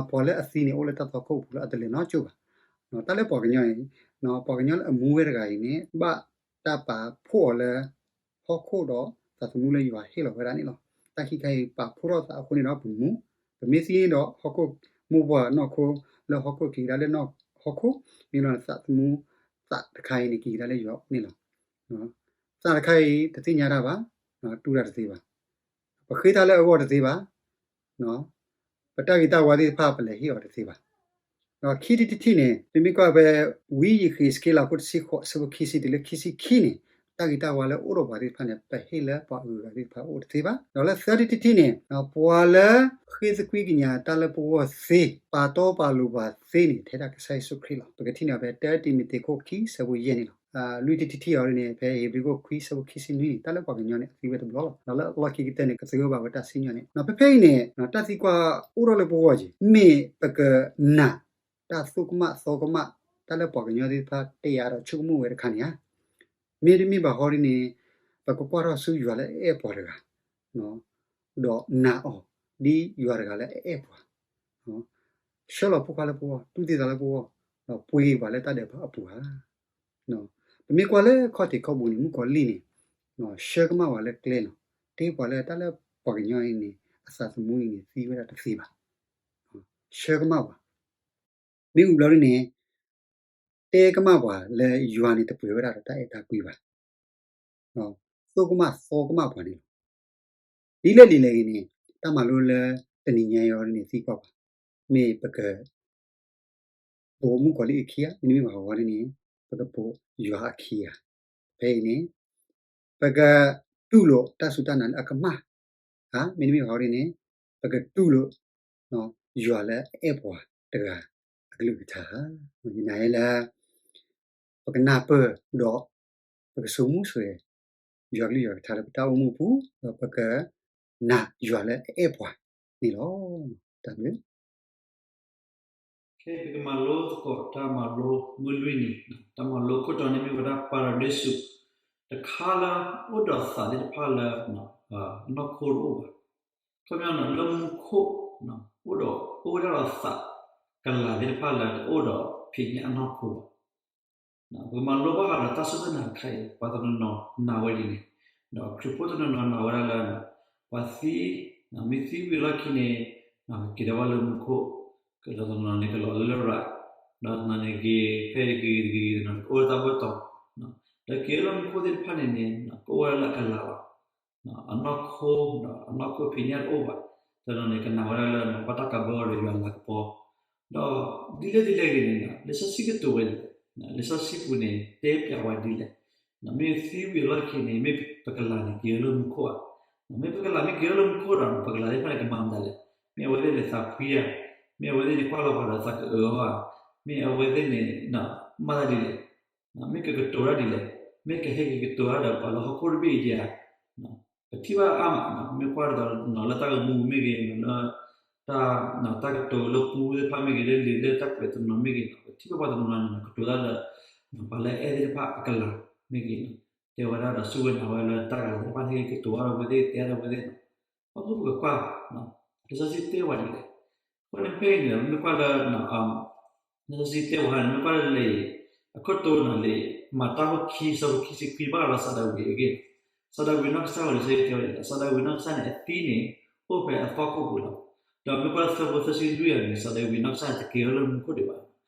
ပှၤလၢအသံန့ၣ် အိၣ်လၢတၢ်သွၣ်ခိၣ်အပူၤလၢအတလဲၤနီကၠိၣ်ဘၣ်. တၢ်လၢပှၤကညီအံၤ, ပှၤကညီလၢအမူဝဲတဂၤအံၤန့ၣ် ဘၣ်တၢ်ပာ်ဖှိၣ်အီၤလၢ ဟီၣ်ခိၣ်ဒီးသးသမူလၢယွၤဟ့ၣ်လီၤဝဲဒၣ်န့ၣ်လီၤ. တၢ်ခံခါအံၤပာ်ဖှိၣ်ထီၣ်သးအဃိန့ၣ်ဒီးပမူ, ပမ့ၢ်သံဒီးဟီၣ်ခိၣ်မိၢ်ပှၢ်နီၢ်ခိလၢဟီၣ်ခိၣ်က့ၤကဒါလၢဟီၣ်ခိၣ်, မ့ၢ်လီၤသးသမူသးတခါအံၤန့ၣ် က့ၤကဒါလၢယွၤအအိၣ်န့ၣ်လီၤ. သးတခါအံၤ တသ့ၣ်ညါတၢ်ဘၣ်, တူၢ်တၢ်တသ့ဘၣ်, ပဃ့တၢ်လၢအဂီၢ်တသ့ဘၣ် ပတၢ်ဂ့ၤတၢ်ဝါသ့ၣ်တဖၣ် ပလဲၤဟ့ၣ်အီၤတသ့ဘၣ်. ဒီးခံထံၣ်တထံၣ်န့ၣ် ပမ့ၢ်ကွၢ်ဖဲ ဝံယဃ့းစက့လး အခိၣ်တဆံဃိး အဆၢဖိခံဆံတုၤလၢခံဆံခံန့ၣ်, တၢ်ဂ့ၤတၢ်ဝါလၢအိၣ်ဒီးပှၤသ့ၣ်တဖၣ်န့ၣ် ပဟ့ၣ်လၢပှၤအဂုၤအဂၤသ့ၣ်တဖၣ်အအိၣ်တသ့ဘၣ်. ဒီးလၢသၢထံၣ်တထံၣ်န့ၣ် ပှၤလၢဃ့သကွံကညးတၢ်လၢပဂီၢ်သ့, ပာ်တီပာ်လိၤပှၤသ့န့ၣ် ထဲဒၣ်ကစၢ်ယ့ၣ်ၡူးခရံာ်လီၤ. ပကထံၣ်န့ၢ်အီၤဖဲ တၢတံၤမသ့းခိၣ်ခံ ဆၢဖိယဲၢ်န့ၣ်လီၤ. လွံၢ်ထံၣ်တထံၣ်အံၤန့ၣ် ဖဲဧ့ၤဘြံၤခိၣ်ခွံ ဆၢဖိခံဆံနွံန့ၣ် တၢ်လၢပှၤကညီန့ၣ် အသံဝဲတဘျီလီၤ. ဒီးလၢအလီၢ်ခံကတၢၢ်န့ၣ် ကသဂၢၢ်ဘၣ်ဝဲတၢ်စံၣ်ညီၣ်န့ၣ်, ဖဲဖဲအံၤန့ၣ် တၢ်သံကွၢ်အိၣ်ထီၣ်လၢပဂီၢ်က့ၤ, မ့ၢ်ပကနာ်တၢ်သိၣ်ကမၣ်သီကမၣ် တၢ်လၢပှၤကညီသ့ၣ်တဖၣ်တယာ်ဒီးဆိကမိၣ်ဝဲတခါန့ၣ်ဧါ. မ့တမ့ၢ်ဘၣ်ဃီဒ်န့ၣ် ပကကွၢ်ထီၣ်ဆူယွၤလၢအအဲၣ်ပှၤတဂၤ ဒီးနာ်အီၤ ဒ်ယွၤတဂၤလၢအအဲၣ်ပှၤ, ဆှၢလီၤဖိခွါလၢပဂီၢ်, တူၢ်သံသးလၢပဂီၢ်, ဒီးပှ့ၤပှၤလၢတၢ်ဒဲးဘးအပူၤဧါ. ပမ့ၢ်ကွၢ်လၢခီၣ်ထံးခီၣ်ဘိန့ၣ် မုၣ်ကီၤလံၢ်န့ၣ် ဆှၢကမၣ်ပှၤလၢကျဲလီၤ. တဲပှၤလၢတၢ်လၢပှၤကညီအံၤန့ၣ် အသးသမူအံၤန့ၣ် သံဝဲဒၣ်တသ့ဘၣ်. ဆှၢကမၣ်ပှၤ မ့ၢ်ဝံၤဘျီဒ်န့ၣ် တဲကမၣ်ပှၤလၢယွၤန့ၣ်တပှဲၤဝဲဒၣ်ဒီးတၢ်အဲၣ်တၢ်ကွံဘၣ်. သိၣ်ကမၣ်သီကမၣ်ပှၤန့ၣ်လီၤ. ဒ်လဲၣ်ဒ်လဲၣ်ဂ့ၤန့ၣ် တၢ်မၤလိလၢတနံၤညါအံၤအီၤဒ်န့ၣ် သံကွၢ်ပှၤ, မ့ၢ်ပက ပိာ်မုၣ်ကီၤလံၢ်အခံဧါ, မ့တမ့ၢ်ဘၣ်ဃီဒ်န့ၣ် ပကပိာ်ယွၤအခံဧါ. ဖဲအံၤန့ၣ် ပကတူၢ်လိာ်တၢ်စူၢ်တၢ်နာ်လၢအကမၣ်ဧါ, မ့တမ့ၢ်ဘၣ်ဃီဒ်န့ၣ် ပကတူၢ်လိာ် ယွၤလၢအအဲၣ်ပှၤတဂၤအကလုၢ်ကထါဧါ. ယနာ်လၢ ပကနၢ်ပၢၢ်ဒီး ပကဆိကမိၣ်ဆိ ယွၤကလုၢ်ယွၤကထါလၢပတၢ်အိၣ်မူပူၤ, ဒီးပကနာ်ယွၤလၢအအဲၣ်ပှၤန့ၣ်လီၤ. တၢ်ဘျုး ခဲအံၤပကမၤလိသကိးတၢ်မၤလိမုၢ်လွံၢ်နံၤ, တၢ်မၤလိခိၣ်တီန့ၣ်မ့ၢ်ဝဲဒၣ် ပၤရဒ့စူးတခါလၢ အိၣ်ဒီးသးသ့ၣ်တဖၣ်လၢ နီၢ်ခိတအိၣ်ဘၣ်. ခီပညီန့ၣ် လၢမူခိၣ် အိၣ်ဒီး အိၣ်ဝဲဒၣ်ဒီးသးကလၤသ့ၣ်တဖၣ်လၢတအိၣ်ဒီးဖံးညၣ်အနီၢ်ခိဘၣ်. ပကမၤလိဘၣ်ဃးဒီးတၢ်စူၢ်တၢ်နာ်တခါအံၤ ပှၤတနီၤနီၤနာ်ဝဲဒ်န့ၣ်, ဒီးခရံာ်ဖိတနီၤနီၤနာ်ဝဲဒၣ်လၢ ပှၤသံ, မ့ၢ်သံဝံၤအလီၢ်ခံန့ၣ် က့ၤဒၣ်ဝဲလၢမူခိၣ်, ကဒီးတနီၤန့ၣ်ကလီၤလၢလရာ်, ဒီးတနီၤန့ၣ်က့ၤဖဲအံၤဂ့ၤဂ့ၤဂ့ၤ တနီၤကအိၣ်လၢတၢ်ဘၢၣ်တီၤ, ဒီးက့ၤလၢမူခိၣ်သ့ၣ်တဖၣ်န့ၣ်န့ၣ် ကအိၣ်ဝဲဒၣ်လၢအကလၤလီၤ. အနီၢ်ခိ, အနီၢ်ခိဖံးညၣ်တအိၣ်ဘၣ်. တနီၤန့ၣ်ကနာ်ဝဲဒၣ်လၢ ဘၣ်တၢ်ကးဘၢအီၤဒီးယွၤလၤကပီၤ, ဒီးဒ်လဲၣ်ဒ်လဲၣ်ဂ့ၤန့ၣ် လံာ်စီဆှံကတိၤဝဲဒ်လဲၣ်. လံာ်စီဆှံပူၤန့ၣ် တဲပျးဝဲဒ်လဲၣ်. မ့ၢ်သံဝံၤအလီၢ်ခံန့ၣ် မ့ၢ်ပကလၤန့ၣ်က့ၤအီၤလၢမူခိၣ်ဧါ. မ့ၢ်ပကလၤမ့ၢ်က့ၤအီၤလၢမူခိၣ်ဒီး ပကလၤသ့ၣ်တဖၣ်န့ၣ်ကမၤမတၤလဲၣ်. မ့ၢ်အဝဲသ့ၣ်န့ၣ်သးဖှံဧါ, မ့ၢ်အဝဲသ့ၣ်န့ၣ်ကွၢ်လီၤပှၤဒီးသးကအၢဧါ, မ့ၢ်အဝဲသ့ၣ်န့ၣ် မၤတၢ်ဒ်လဲၣ်, မ့ၢ်ကကတိၤတၢ်ဒ်လဲၣ်, မ့ၢ်ကဟဲက့ၤကတိၤတၢ်ဒီးပှၤလၢဟီၣ်ခိၣ်တဘ့ၣ်အံၤဒံးဧါ. ပထံၣ်ဘၣ်အါမး, မ့ၢ်ကွၢ်ဒီးလၢတၢ်ဂီၤမူမ့ၢ်ဂ့ၤ, လၢ တၢ်ကတိၤလၢပူသ့ၣ်တဖၣ်မ့ၢ်ဂ့ၤ, လၢလံာ်လၢတၢ်ကွဲးတနီၤမ့ၢ်ဂ့ၤ, ပထံၣ်ဘၣ်ပှၤတနီၤနီၤန့ၣ် ကတိၤတၢ်လၢ ပှၤလၢအဲၣ်သ့ၣ်တဖၣ်အကလၤမ့ၢ်ဂ့ၤ, တဲဝဲဒၣ်ဒီးစူၢ်ဝဲနာ်ဝဲလၢတၢ်ကလၤသ့ၣ်တဖၣ်န့ၣ် ကတိၤအါထီၣ်ဝဲသ့ၣ် တဲအါထီၣ်ဝဲသ့ၣ်န့ၣ်, အဃိပကကွၢ် လံာ်စီဆှံတဲဝဲဒ်လဲၣ်. အဃိန့ၣ်ဖဲအံၤန့ၣ် မ့ၢ်ကွၢ်လၢ လံာ်စီဆှံတဲဝဲန့ၣ် မ့ၢ်ကွၢ်လၢလံာ် အခိၣ်တီန့ၣ်လံာ် မၤတၢ်ခိၣ်ခံ ဆၢဖိခံဆံခွံ ဘၣ်ဃးဒီးစီၤဒၤဝံးအဂ့ၢ်, စီၤဒၤဝံးနီၢ်ကစၢ်ဝဲလံာ်စီဆှံတဲဝဲဒ်လဲၣ်, စီၤဒၤဝံးနီၢ်ကစၢ်န့ၣ် အသံန့ၣ် အိၣ်ဖဲအသွၣ်ခိၣ်ပူၤလီၤ. ဒီးမ့ၢ်ကွၢ်လၢသၢဖိသၢဆံလွံၢ်အံၤန့ၣ် စီၤဒၤဝံးနီၢ်ကစၢ်န့ၣ် တက့ၤအီၤလၢမူခိၣ်ဒံးဘၣ်.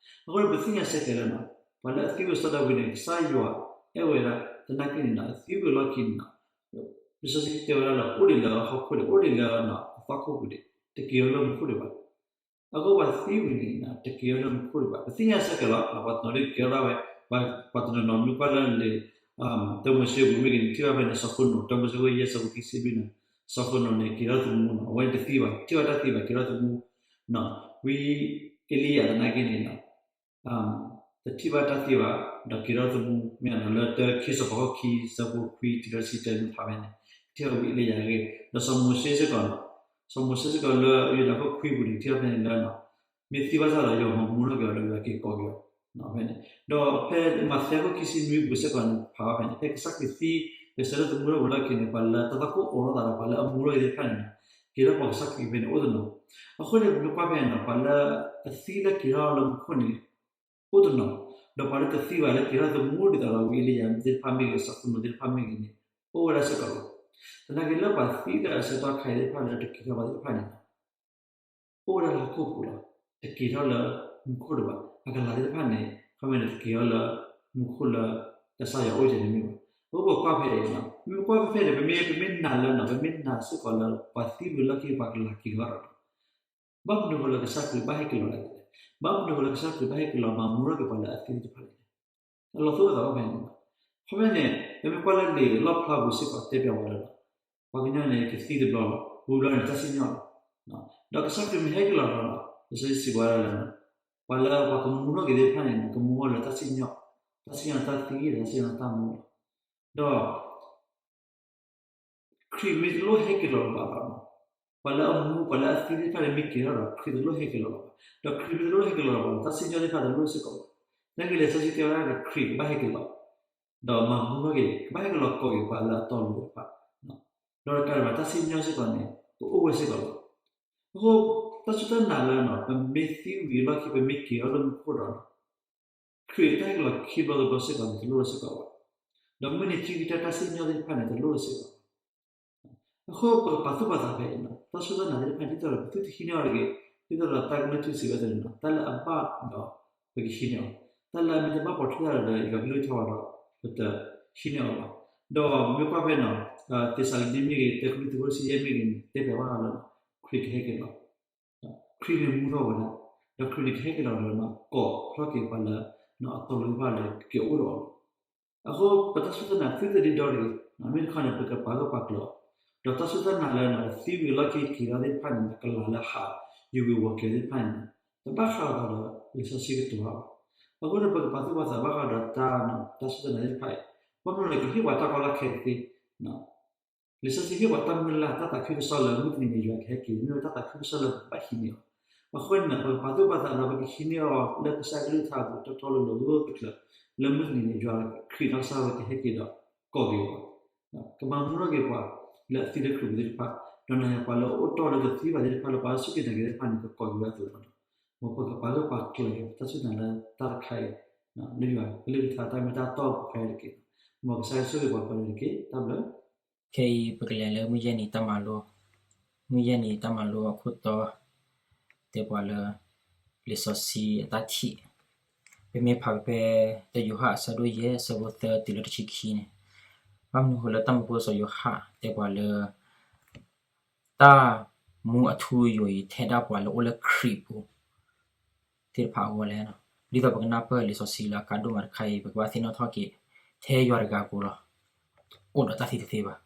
အဃိန့ၣ် ပသ့ၣ်ညါဆဲးကျိးလၢ ပှၤလၢအသံဝံၤစီၤဒၤဝံးန့ၣ် ကစၢ်ယွၤအဲၣ်ဝဲဒၣ် သနာ်က့န့ၣ်ဒီး အသံဝံၤအလီၢ်ခံန့ၣ်ဒီး လံာ်စီဆှံတဲဝဲဒၣ်လၢ အိၣ်ဒံးလၢဟီၣ်ခိၣ်ဒံး အိၣ်ဒံးလၢအသွၣ်ခိၣ်ပူၤဒံး တက့ၤအီၤလၢမူခိၣ်ဒံးဘၣ်. အဃိပှၤသံဝံၤန့ၣ် တက့ၤထီၣ်လၢမူခိၣ်ဒံးဘၣ်. ပသ့ၣ်ညါစ့ၢ်ကီးလီၤ ပှၤတနီၤဒ်က့ၤထီၣ်ဒၣ်ဝဲ, ပှၤတနီၤနီၤမ့ၢ်ကွၢ်လၢလံာ် တၢမိၤၡ့ပူၤမ့ၢ်ဂ့ၤန့ၣ် ထံၣ်ဘၣ်ဖဲန့ၣ် စီၤခိၣ်နိး တၢမိၤၡ့အခိၣ်ယဲၢ်ဆၢဖိခံဆံလွံၢ်န့ၣ်, စီၤခိၣ်နိးန့ၣ် က့ၤထီၣ်သမူနီၤ, အဝဲန့ၣ်တသံဘၣ်, ထံၣ်ဘၣ်တၢ်သံဘၣ် က့ၤထီၣ်သမူ, ဝံအ့လံယၤသနာ်က့န့ၣ် တထံၣ်ဘၣ်တၢ်သံဘၣ်, ဒီးက့ၤထီၣ်သမူ မ့ၢ်နီၤ လၢတၢခံစီၤပၤခိၣ်ခံ ဆၢဖိခွံတုၤလၢဆံတၢမ့ၢ်ဖးဖဲန့ၣ်, ထံၣ်ဘၣ်ဝံအ့လံယၤအဂ့ၢ်, ဒီးစီၤမိၤၡ့စ့ၢ်ကီးနီၤ, စီၤမိၤၡ့စ့ၢ်ကီးလၢယူဒၤခိၣ်ခွံပူၤန့ၣ် ထံၣ်ဘၣ်ဖဲန့ၣ်လၢနီၤ မ့ၢ်သံဘၣ်ဆၣ်ဒီး ယွၤမၤမူထီၣ်က့ၤအီၤဒီး ယွၤက့ၤကိးက့ၤအီၤဖဲန့ၣ်, ဒီးဖဲမးသဲခိၣ်ခံဆံနွံပူၤစ့ၢ်ကီးန့ၣ် ဖးဘၣ်ဖဲန့ၣ် ဖဲကစၢ်ခရံာ်သံ ကဆၢထၢၣ်သမူထီၣ်ဝဲလီၢ်ခံန့ၣ် ပှၤလၢတၢ်သးခိၣ်အိးထီၣ်သးဒီး ပှၤလၢအမူထီၣ်က့ၤသ့ၣ်တဖၣ်န့ၣ်နီၤ က့ၤထီၣ်ပှၤကစၢ်ခရံာ်ဖဲန့ၣ်အိၣ်တနီၤ, အဃိန့ၣ် ပမ့ၢ်ကွၢ်ဖဲန့ၣ်နီၤ ပှၤလၢအသံလၢက့ၤထီၣ်လၢမူခိၣ်န့ၣ် အိၣ်တနီၤ, ဒီးပှၤလၢတသံဘၣ်လၢက့ၤထီၣ်သမူဒ်သိးဒီး ဝံအ့လံယၤသ့ၣ်တဖၣ်မ့ၢ်ဂ့ၤ စီၤခိၣ်နိးသ့ၣ်တဖၣ်မ့ၢ်ဂ့ၤန့ၣ် အိၣ်ဝဲဒၣ်စ့ၢ်ကီးလီၤ. သနာ်က့လၢပှၤသံလၢအဆၢကတီၢ်ခါအံၤသ့ၣ်တဖၣ်လၢတက့ၤထီၣ်ဘၣ်သ့ၣ်တဖၣ်န့ၣ် အိၣ်ဝဲဒၣ်လၢဟီၣ်ခိၣ်ပူၤလီၤ. တက့ၤထီၣ်လၢမူခိၣ်ဒံးဘၣ်. အကလၤသ့ၣ်တဖၣ်န့ၣ် ခီမ့ၢ်န့ၣ် တက့ၤထီၣ်လၢမူခိၣ်လၢကစၢ်ယွၤအိၣ်ယဲၢ်န့ၣ်မ့ၢ်ဘၣ်. အဃိပကွၢ်ဖဲအံၤနီၤ မ့ၢ်ကွၢ်ဖဲဖဲန့ၣ် ပမ့ၢ် ပမ့ၢ်နာ်လၢနီၤ ပမ့ၢ်နာ်စ့ၢ်ကီးလၢ ပှၤသံဝံၤလီၢ်ခံ ပှၤကလၤက့ၤထီၣ်ဒီး ဘၣ်မနုၤဃိလၢကစၢ်ခရံာ်ဘၣ်ဟဲက့ၤလီၤလဲၣ်, ဘၣ်မနုၤဃိလၢကစၢ်ခရံာ်ဘၣ်ဟဲက့ၤလီၤ မၤမူထီၣ်က့ၤပှၤလၢအသံသ့ၣ်တဖၣ်လဲၣ်. အလီၤသူၣ်လီၤသးဘၣ်ဖဲန့ၣ်လီၤ. ခီဖျိန့ၣ် ပမ့ၢ်ကွၢ်လၢလံာ်လီၣ်ဖျါပူၤစ့ၢ်ကီးတဲပၠးဝဲလၢ ပှၤကညီန့ၣ် ကသံတဘျီလီၤ, ဝံၤဘျီန့ၣ် တၢ်စံၣ်ညီၣ်လီၤ. ဒီးကစၢ်ခရံာ်မ့ၢ်ဟဲက့ၤလီၤဒီး လံာ်စီဆှံစံးဝဲဒၣ်လၢ ပှၤလၢပှၤကမူထီၣ်က့ၤသ့ၣ်တဖၣ်န့ၣ် ကမူထီၣ်လၢတၢ်စံၣ်ညီၣ်, တၢ်စံၣ်ညီၣ်လၢတၢ်သံ ဒီးတၢ်စံၣ်ညီၣ်လၢတၢ်မူလီၤ. ဒီး ခရံာ်မ့ၢ်တလိၣ်ဟဲက့ၤလီၤလၢၤဘၣ်ဒီး ပှၤလၢအမူ ပှၤလၢအသံသ့ၣ်တဖၣ်န့ၣ်မ့ၢ်က့ၤထီၣ်ဒီး ခရံာ်တလိၣ်ဟဲက့ၤလီၤလၢၤဘၣ်. ဒီးခရံာ်မ့ၢ်တလိၣ်ဟဲက့ၤလီၤလၢၤဘၣ်ဒီး တၢ်စံၣ်ညီၣ်သ့ၣ်တဖၣ်တလိၣ်စ့ၢ်ကီးဘၣ်. သနာ်က့လံာ်စီဆှံတဲဝဲဒၣ်ဒီး ခရံာ်ကဘၣ်ဟဲက့ၤလီၤ ဒီးမၤမူထီၣ်က့ၤ ကဘၣ်ဟဲက့ၤလီၤကိးက့ၤပှၤလၢအတီအလိၤသ့ၣ်တဖၣ်, ဒီးတကးဒံးဘၣ် တၢ်စံၣ်ညီၣ်စ့ၢ်ကီးန့ၣ် ကအိၣ်ဝဲစ့ၢ်ကီးလီၤ. အဃိ တၢ်စူၢ်တၢ်နာ်လၢနီၤ ပမ့ၢ်သံဝံၤအလီၢ်ခံ ပမ့ၢ်က့ၤထီၣ်လၢမူခိၣ်ဒီး ခရံာ်တၢ်ဟဲက့ၤလီၤခံဘျီတဘျီစ့ၢ်ကီးန့ၣ် တလိၣ်ဝဲစ့ၢ်ကီးဘၣ်. ဒီးမုၢ်နံၤခံကတၢၢ် တၢ်စံၣ်ညီၣ်သ့ၣ်တဖၣ်န့ၣ် တလိၣ်ဝဲစ့ၢ်ကီးဘၣ်. အဃိပကပာ်သူၣ်ပာ်သးဖဲအံၤနီၤ တၢ်စူၢ်တၢ်နာ်သ့ၣ်တဖၣ် ဒ်သိးဒီးပသုတဟံးန့ၢ်အီၤတဂ့ၤ, ဒ်သိးဒီးတၢ်ကလုၢ်ထူစံးဝဲအသိးန့ၣ်နီၤ တၢ်လၢအဘၣ်ဒီးပကဟံးန့ၢ်အီၤ, တၢ်လၢအမ့ၢ်တဘၣ်ပိာ်ထွဲတၢ်ဒီးယွၤကလုၢ်ကထါဘၣ်ဒီး ပတဟံးန့ၢ်အီၤဘၣ်. ဒီးမ့ၢ်ကွၢ်ဖဲနီၤ သ့းစၤလနံမ့ၢ်ဂ့ၤ တၢကရံၣ်သူးခိၣ်တဆံယဲၢ်မ့ၢ်ဂ့ၤန့ၣ် တဲဖျါဘၣ်ဃးလၢ ခရံာ်ကဟဲက့ၤလီၤ. ခရံာ်န့ၣ်မူထီၣ်ဝဲဒၣ်, ဒီးခရံာ်န့ၣ်ကဟဲက့ၤလီၤဒီး ကိးထီၣ်က့ၤပှၤလၢအတီအလိၤတဖၣ်လၢကက့ၤအိၣ်ဒီးအီၤလီၤ. အဃိပတၢ်စူၢ်တၢ်နာ်သုတဒ့ဒီတဂ့ၤ, မ့ၢ်တခီန့ၣ် ပကပာ်ဂၢၢ်ပာ်ကျၢၤအီၤ, ဒီးတၢ်စူၢ်တၢ်နာ်လၢနီၤ သံဝံၤအလီၢ်ခံက့ၤထီၣ်သ့ၣ်တဖၣ်န့ၣ် ကလၤလၢဟး ယဝံၤဝီၤက့ၤသ့ၣ်တဖၣ်န့ၣ် တဘၣ်ဃးဒီးလံာ်စီဆှံကတိၤဘၣ်. အဃိန့ၣ် ပကပာ်သူၣ်ပာ်သးဘၣ်ဃးဒီးတၢ် တၢ်စူၢ်တၢ်နာ်သ့ၣ်တဖၣ်အံၤ, ဘၣ်မနုၤလဲၣ် ကဟ့ၣ်ပှၤတၢ်ကီတၢ်ခဲတသ့ လံာ်စီဆှံဟ့ၣ်ပှၤတၢ်မုၢ်လၢ် တၢ်သးခုကစီၣ်လၢမုၢ်တနံၤန့ၣ် ယွၤကဟဲက့ၤ မ့ၢ်ဝဲတၢ်သးခုကစီၣ်လၢပဘၣ်ဟံးန့ၢ်အီၤ. အဃိန့ၣ် ပကပာ်သူၣ်ပာ်သးဒီး ပကဟံးန့ၢ်အီၤလၢကစၢ်ကလုၢ်ကထါအပူၤ တီတီလိၤလိၤဂၢၢ်ဂၢၢ်ကျၢၤကျၢၤ လၢမုၢ်တနံၤန့ၣ် ယွၤခရံာ်နီၢ်ကစၢ်ဝဲကဟဲက့ၤဒီး ကိးက့ၤပှၤ ကမၤမူထီၣ်က့ၤပှၤလၢအသံလၢခရံာ်ပူၤသ့ၣ်တဖၣ်, ဒီးနၤယၤပှၤလၢအအိၣ်တီလၢတသံဘၣ်သ့ၣ်တဖၣ် လၢပှၤလၢစူၢ်က့ၤနာ်က့ၤသ့ၣ်တဖၣ်န့ၣ် ကကိးက့ၤဝဲအသိးလီၤ. မ်ပကပာ်ဂၢၢ်ပာ်ကျၢၤက့ၤ တၢ်စူၢ်တၢ်နာ်လၢတၢ်တခါအံၤ လၢယွၤကလုၢ်ကထါတၢ်မ့ၢ်တၢ်တီအပူၤခဲအံၤတက့ၢ်. မ်ကစၢ်ယွၤဆိၣ်ဂ့ၤပှၤကိးဂၤဒဲးတက့ၢ်. တၢ်ဘျုး. ခဲအံၤပကလဲၤလၢမုၢ်ယဲၢ်နံၤတၢ်မၤလိ, မုၢ်ယဲၢ်နံၤတၢ်မၤလိအခိၣ်တီ တဲပှၤလၢ လံာ်စီဆှံအတၢ်ထံၣ်, ပမ့ၢ်ဖးဖဲ တၢယိၤဟၣ်အဆၢဒိၣ်ယဲၢ် အဆၢဖိသၢတုၤလၢတဆံခံန့ၣ်, ဘၣ်မနုၤဃိလၢတၢ်မၤဖိစီၤယိၤဟၣ်တဲပှၤလၢ တၢ်မူအထူအယိာ်အံၤ ထဲဒၣ်ပှၤလၢအိၣ်လၢခရံာ်ပူၤ သ့ၣ်တဖၣ်အဂီၢ်လဲၣ်. ဒ်သိးပကနၢ်ပၢၢ်လံာ်စီဆှံလၢအကါဒိၣ်မးတခါအံၤ ပကဘၣ်သ့ၣ်နီၣ်ထီၣ်က့ၤ ထဲယွၤတဂၤအဃိလီၤ. အိၣ်ဒီးတၢ်သံတသ့ဘၣ်,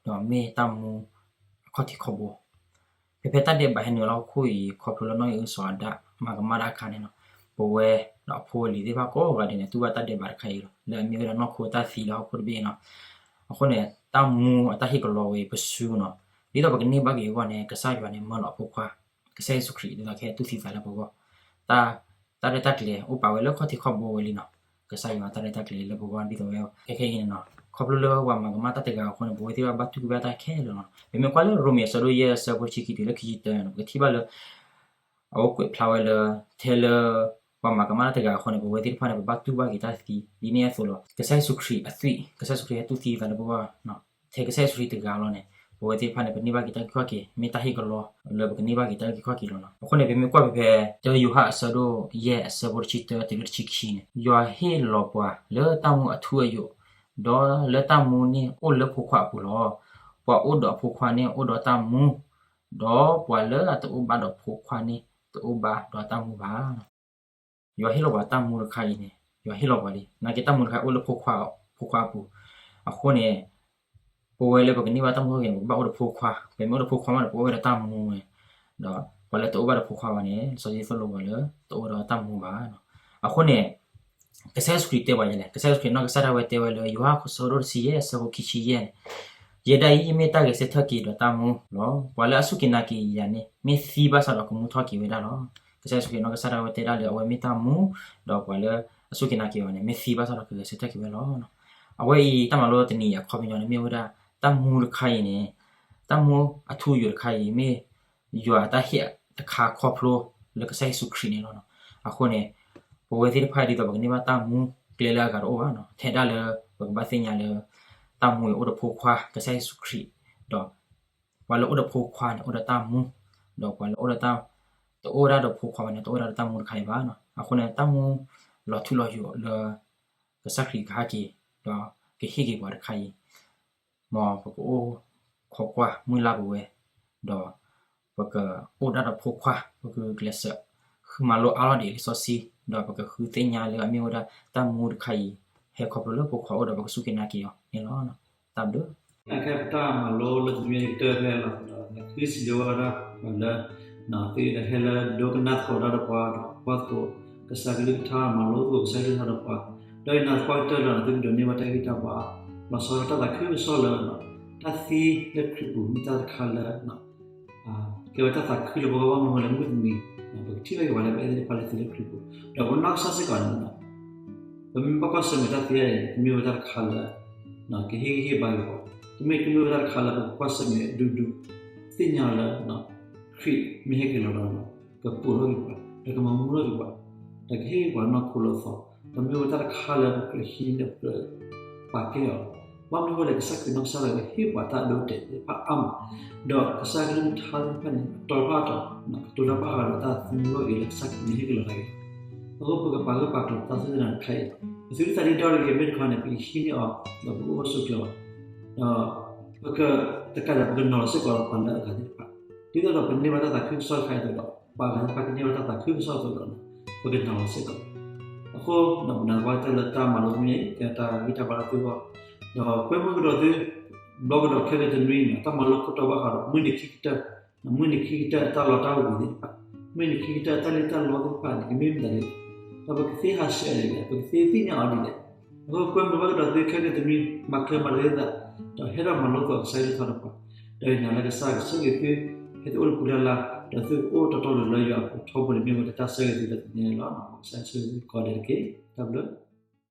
ဒီးမ့ၢ်တၢ်မူအခီၣ်ထံးခီၣ်ဘိ ဖဲဖဲတၢ်ဒဲးဘးဟဲနုာ်လၢဟီၣ်ခိၣ်အံၤ ခီဖျိလၢနီၢ်အံၣ်အုၣ်စီၤအၤဒၣ် မၤကမၣ်တၢ်အခါန့ၣ်လီၤ. ပဝဲဒီးအဖိအလံၤသ့ၣ်တဖၣ်ကိးဂၤဒဲးန့ၣ် တူၢ်ဘၣ်တၢ်ဒဲးဘးတခါအံၤလီၤ. လၢအမ့ၢ်ဝဲဒၣ်နီၢ်ခိတၢ်သံလၢဟီၣ်ခိၣ်တဘ့ၣ်အံၤလီၤ. အဃိန့ၣ် တၢ်မူအတၢ်ဟ့ၣ်ကလီဝဲအံၤ ပစုနီၤ, ဒ်သိးပကန့ၢ်ဘၣ်က့ၤအဂီၢ်န့ၣ် ကစၢ်ယွၤန့ၣ်မၢလီၤအဖိခွါ ကစၢ်ယ့ၣ်ၡူးခရံာ် ဒ်သိးကဟဲတူၢ်သံသးလၢပဂီၢ်, တၢ် တၢ်ရဲၣ်တၢ်ကျဲၤအိၣ်ပာ်ဝဲလၢခီၣ်ထံးခီၣ်ဘိဝဲလံနီၤ. ကစၢ်ယွၤတၢ်ရဲၣ်တၢ်ကျဲၤလၢပဂီၢ်ဒ်သိးဝဲ ခဲခဲအံၤန့ၣ်နီၤ. ခီဖျိလၢပှၤမၤကမၣ်တၢ်တဂၤအဃိန့ၣ် ပဝဲသ့ၣ်တဖၣ်ဘၣ်တူၢ်ဘၣ်တၢ်ခဲလၢာ်လီၤ. ပမ့ၢ်ကွၢ်လၢရိမ့ၤအဆၢဒိၣ်ယဲၢ်အဆၢဖိတဆံခံတုၤလၢခံဆံတၢန့ၣ် ပကထံၣ်ဘၣ်လၢ အဝဲကွဲးဖျါဝဲလၢ ထဲလၢ ပှၤမၤကမၣ်တၢ်တဂၤအဃိန့ၣ် ပဝဲသ့ၣ်တဖၣ်န့ၣ် ပဘၣ်တူၢ်ဘၣ်က့ၤတၢ်သံ ဒ်န့ၣ်အသိးလီၤ. ကစၢ်ယ့ၣ်ၡူးခရံာ်အသွံၣ် ကစၢ်ယ့ၣ်ၡူးခရံာ်ဟဲတူၢ်သံသးလၢပဂီၢ်, ထဲကစၢ်ယ့ၣ်ၡူးခရံာ်တဂၤလီၤန့ၣ် ပဝဲသ့ၣ်တဖၣ်န့ၣ် ပန့ၢ်ဘၣ်က့ၤတၢ်အုၣ်က့ၤခီၣ်က့ၤ မ့ၢ်တၢ်ဟ့ၣ်ကလီလၢပကန့ၢ်ဘၣ်က့ၤတၢ်အုၣ်က့ၤခီၣ်က့ၤလီၤနီၤ. အဃိန့ၣ် ပမ့ၢ်ကွၢ်ဖဲဖဲ တၢယိၤဟၣ်အဆၢဒိၣ်ယဲၢ်အဆၢဖိတဆံတၢတုၤလၢတဆံခံန့ၣ် ယွၤဟ့ၣ်လီၤပှၤလၢတၢ်မူအထူအယိာ်, ဒီးလၢတၢ်မူန့ၣ်အိၣ်လၢဖိခွါအပူၤလီၤ. ပှၤအိၣ်ဒီးအဖိခွါန့ၣ်အိၣ်ဒီးတၢ်မူ, ဒီးပှၤလၢအတအိၣ်ဘၣ်ဒီးဖိခွါန့ၣ် တအိၣ်ဘၣ်ဒီးတၢ်မူဘၣ်. ယွၤဟ့ၣ်လီၤပှၤတၢ်မူတခါအံၤန့ၣ် ယွၤဟ့ၣ်လီၤပှၤလံ. နာ်က့တၢ်မူတခါအိၣ်လၢဖိခွါ, ဖိခွါအပူၤ. အဃိန့ၣ် ပဝဲလၢပကန့ၢ်ဘၣ်တၢ်မူထီၣ်က့ၤန့ၣ် ပကဘၣ်အိၣ်ဒီးဖိခွါ, ပမ့ၢ်အိၣ်ဒီးဖိခွါမးန့ၣ် ပအိၣ်ဝဲဒီးတၢ်မူဝဲ, ဒီးပှၤလၢတအိၣ်ဘၣ်ဒီးဖိခွါဘၣ်န့ၣ် လံာ်စီဆှံသိၣ်လိပှၤလၢတအိၣ်ဒီးတၢ်မူဘၣ်. အဃိန့ၣ် ကစၢ်ယ့ၣ်ၡူးခရံာ်တဲပှၤယဲလဲၣ်, ကစၢ်ယ့ၣ်ၡူးခရံာ်နီၢ်ကစၢ်ဒၣ်ဝဲတဲဝဲလၢ ယိၤဟၣ်အခိၣ်ဆၢဒိၣ်တဆံယဲၢ် အဆၢဖိခံဆံယဲၢ်န့ၣ်, ယဲဒၣ်အံၤ ယမ့ၢ်တၢ်ဂဲၤဆၢထၢၣ်က့ၤဒီးတၢ်မူလီၤ. ပှၤလၢအစူၢ်က့ၤနာ်က့ၤယၤန့ၣ် မ့ၢ်သံဘၣ်ဆၣ်ဒီးကမူထီၣ်က့ၤဝဲဒၣ်လီၤ. ကစၢ်ယ့ၣ်ၡူးခရံာ်နီၢ်ကစၢ်ဒၣ်ဝဲတဲဒၣ်လၢအဝဲမ့ၢ်တၢ်မူ, ဒီးပှၤလၢအစူၢ်က့ၤနာ်က့ၤအီၤန့ၣ် မ့ၢ်သံဘၣ်ဆၣ်ဒီးကဂဲၤဆၢထၢၣ်က့ၤဝဲလီၤ. အဝဲအံၤတၢ်မၤလိတနံၤအံၤအခီပညီန့ၣ် မ့ၢ်ဝဲဒၣ် တၢ်မူတခါအံၤန့ၣ်, တၢ်မူအထူအယိာ်တခါအံၤ မ့ၢ်ယွၤအတၢ်ဟ့ၣ်တခါခီဖျိလၢကစၢ်ယ့ၣ်ၡူးခရံာ်န့ၣ်လီၤ. အဃိန့ၣ် ပဝဲသ့ၣ်တဖၣ်ဒ်သိးပကန့ၢ်ဘၣ်တၢ်မူကျဲလၢအဂၤတအိၣ်ဘၣ်, ထဲဒၣ်လၢပကဘၣ်သ့ၣ်ညါလၢ တၢ်မူအံၤအိၣ်ဒီးဖိခွါ ကစၢ်ယ့ၣ်ၡူးခရံာ်, ဒီးပှၤလၢအိၣ်ဒီးဖိခွါန့ၣ် အိၣ်ဒီးတၢ်မူ, ဒီးပှၤလၢအိၣ်ဒီးတၢ်, တအိၣ်ဝဲဒၣ်ဒီးဖိခွါဘၣ်န့ၣ် တအိၣ်ဝဲဒၣ်ဒီးတၢ်မူတခါအံၤဘၣ်. အဃိန့ၣ် တၢ်မူလီၤထူလီၤယိာ်လၢ ကစၢ်ခရံာ်ကဟဲက့ၤ, ဒီးကဟ့ၣ်က့ၤပှၤတခါအံၤ မ်ပကအိၣ်ခိးကွၢ်မုၢ်လၢ်ပဝဲ, ဒီးပကအိၣ်ဒၣ်ဒီးဖိခွါ, ပကကျဲးစၢးဃုမၤလိအါထီၣ်ဒံးလံာ်စီဆှံ, ဒီးပကဃုသ့ၣ်ညါလၢအမ့ၢ်ဝဲဒၣ်တၢ်မူတခါအံၤ ဟဲခီဖျိလၢဖိခွါအအိၣ်ဒီးပကစူၢ်က့ၤနာ်က့ၤအီၤန့ၣ်လီၤ. တၢ်ဘျုး. အခဲအံၤပတၢ်မၤလိလၢတနွံအံၤကတၢၢ်ဖဲလီၤ, ဒီးသံစံးဘျုးဝဲဒၣ်ပှၤလၢ သုတဟဲလၢဒိကနၣ်သကိးတၢ်ဒီးပှၤဒီးကွၢ်သကိးကစၢ်ကလုၢ်ကထါ, မၤလိသကိးကစၢ်ကလုၢ်ကထါဒီးပှၤ, ဒီးယနာ်သပှၢ်ကတၢၢ်လၢသုကဒိးန့ၢ်ဘၣ်တၢ်ဂံၢ်တၢ်ဘါ, လီၤဆီဒၣ်တၢ်သးခုကစီၣ်လၢ တၢ်သံလၢခရံာ်ပူၤမ့ၢ်တၢ်တခါလၢ ကဲဝဲတၢ်သးခုလၢပဂီၢ်ဘၣ်မနုၤလဲၣ်, မုၢ်တနံၤ ပကထံၣ်ဘၣ်က့ၤပှၤလၢပအဲၣ်သ့ၣ်တဖၣ်လၢသံလၢခရံာ်ပူၤ, ဒီးပနီၢ်ကစၢ်စ့ၢ်ကီးန့ၣ် ပမ့ၢ်ဘၣ်ကွၢ်ဆၢၣ်မဲာ်တၢ်သံအံၤ ကမ့ၢ်ဝဲတၢ်တခါလၢ ကဟ့ၣ်ဂံၢ်ဟ့ၣ်ဘါက့ၤပှၤ, ကမ့ၢ်ကမ့ၢ်ဝဲတၢ်တခါလၢပကကွၢ်ဆၢၣ်မဲာ်ဒူဒူ, သ့ၣ်ညါလၢ ခရံာ်မ့ၢ်ဟဲက့ၤလီၤဒီး ကပိာ်ထီၣ်က့ၤပှၤ, ဒီးကမၤမူထီၣ်က့ၤပှၤ, ဒီးကဟ့ၣ်က့ၤပှၤနီၢ်ခိလၢအသီ, ဒီးမ့ၢ်ဝဲတၢ်တခါလၢပကြၢးဟံးန့ၢ်ဒီးပကြၢးပာ်ကဲအီၤ, ဘၣ်မနုၤအဃိလဲၣ်, ကစၢ်ခရံာ်နီၢ်ကစၢ်ဒၣ်ဝဲဟ့ၣ်ပှၤတၢ်အဒိအတဲာ်သ့ၣ်တဖၣ်အါမး, ဒီးကစၢ်ကလုၢ်ကထါသ့ၣ်တဖၣ်န့ၣ် အတီတဖၣ်အတီၤ ကတိၤတၢ်ဘၣ်ဃးဒီးတၢ်သမူထီၣ်က့ၤလၢကစၢ်ခရံာ်မ့ၢ်ဟဲက့ၤလီၤတၢ်ဂ့ၤ, အဃိပကပာ်ဂၢၢ်ပာ်ကျၢၤတၢ်စူၢ်တၢ်နာ်တခါအံၤ, ပသုတသးဒ့ဒီတဂ့ၤ, မ့ၢ်တခီန့ၣ် ပကဟံးန့ၢ်အီၤ ဒီးပကအိၣ်ဂၢၢ်ဆိးကျၢၤအီၤ, ဒီးပကတကးဒီး ပကနီၤလီၤစ့ၢ်ကီးဒီးပှၤလၢအဂၤသ့ၣ်တဖၣ်, ဒ်သိးဒီးပန့ၢ်ဘၣ်တၢ်သးခုကစီၣ်တခါအံၤအသိးဒီး ပှၤအဂၤသ့ၣ်တဖၣ်ကန့ၢ်ဘၣ်တၢ်သးခုကစီၣ်အသိးဒီး ပကနီၤလီၤစ့ၢ်ကီး. အဃိ ပနာ်သပှၢ်ကတၢၢ်လၢတၢ်မၤလိတနွံအံၤ ကဲတၢ်ဂံၢ်တၢ်ဘါလၢသုဂီၢ်, ဒီးကွဲမုာ်ကဒီးသု ဘျီကဒီးခဲကတနွံန့ၣ် တၢ်မၤလိခိၣ်တီဘၣ်ဃးဒီး မုၢ်နံၤခံကတၢၢ်, မုၢ်နံၤခံကတၢၢ်အတၢ်လီတၢ်ဝ့ၤသ့ၣ်တဖၣ်, မုၢ်နံၤခံကတၢၢ်အတၢ်လံၣ်တၢ်လီသ့ၣ်တဖၣ်န့ၣ် ကမ့ၢ်မတၤဒ်လဲၣ်, ဒီးပကသ့ဟးဆှဲးဒ်လဲၣ်, ပကသ့သ့ၣ်ညါအီၤဒ်လဲၣ်. အဃိကွဲမုာ်ဘၣ်ကဒီးသုခဲကတနွံ မၤချ့မၤဒၢသး, ဒီးဟဲထီၣ်မၤလိသကိးကစၢ်ကလုၢ်ကထါဒီးပှၤ, ဒီးယနာ်လၢကစၢ်ကဆိၣ်ဂ့ၤသု ဟဲသုအိၣ်တပူၤလၢ်လၢ်, ဒီးသုကအိၣ်တီတီလိၤလိၤလၢယွၤအပူၤထီဘိန့ၣ် မ့ၢ်ဝဲတၢ်ဆၢဂ့ၤသုလၢတနံၤအံၤလီၤ. ကစၢ်ဆိၣ်ဂ့ၤသုကိးဂၤဒဲးတက့ၢ်. တၢ်ဘျုး.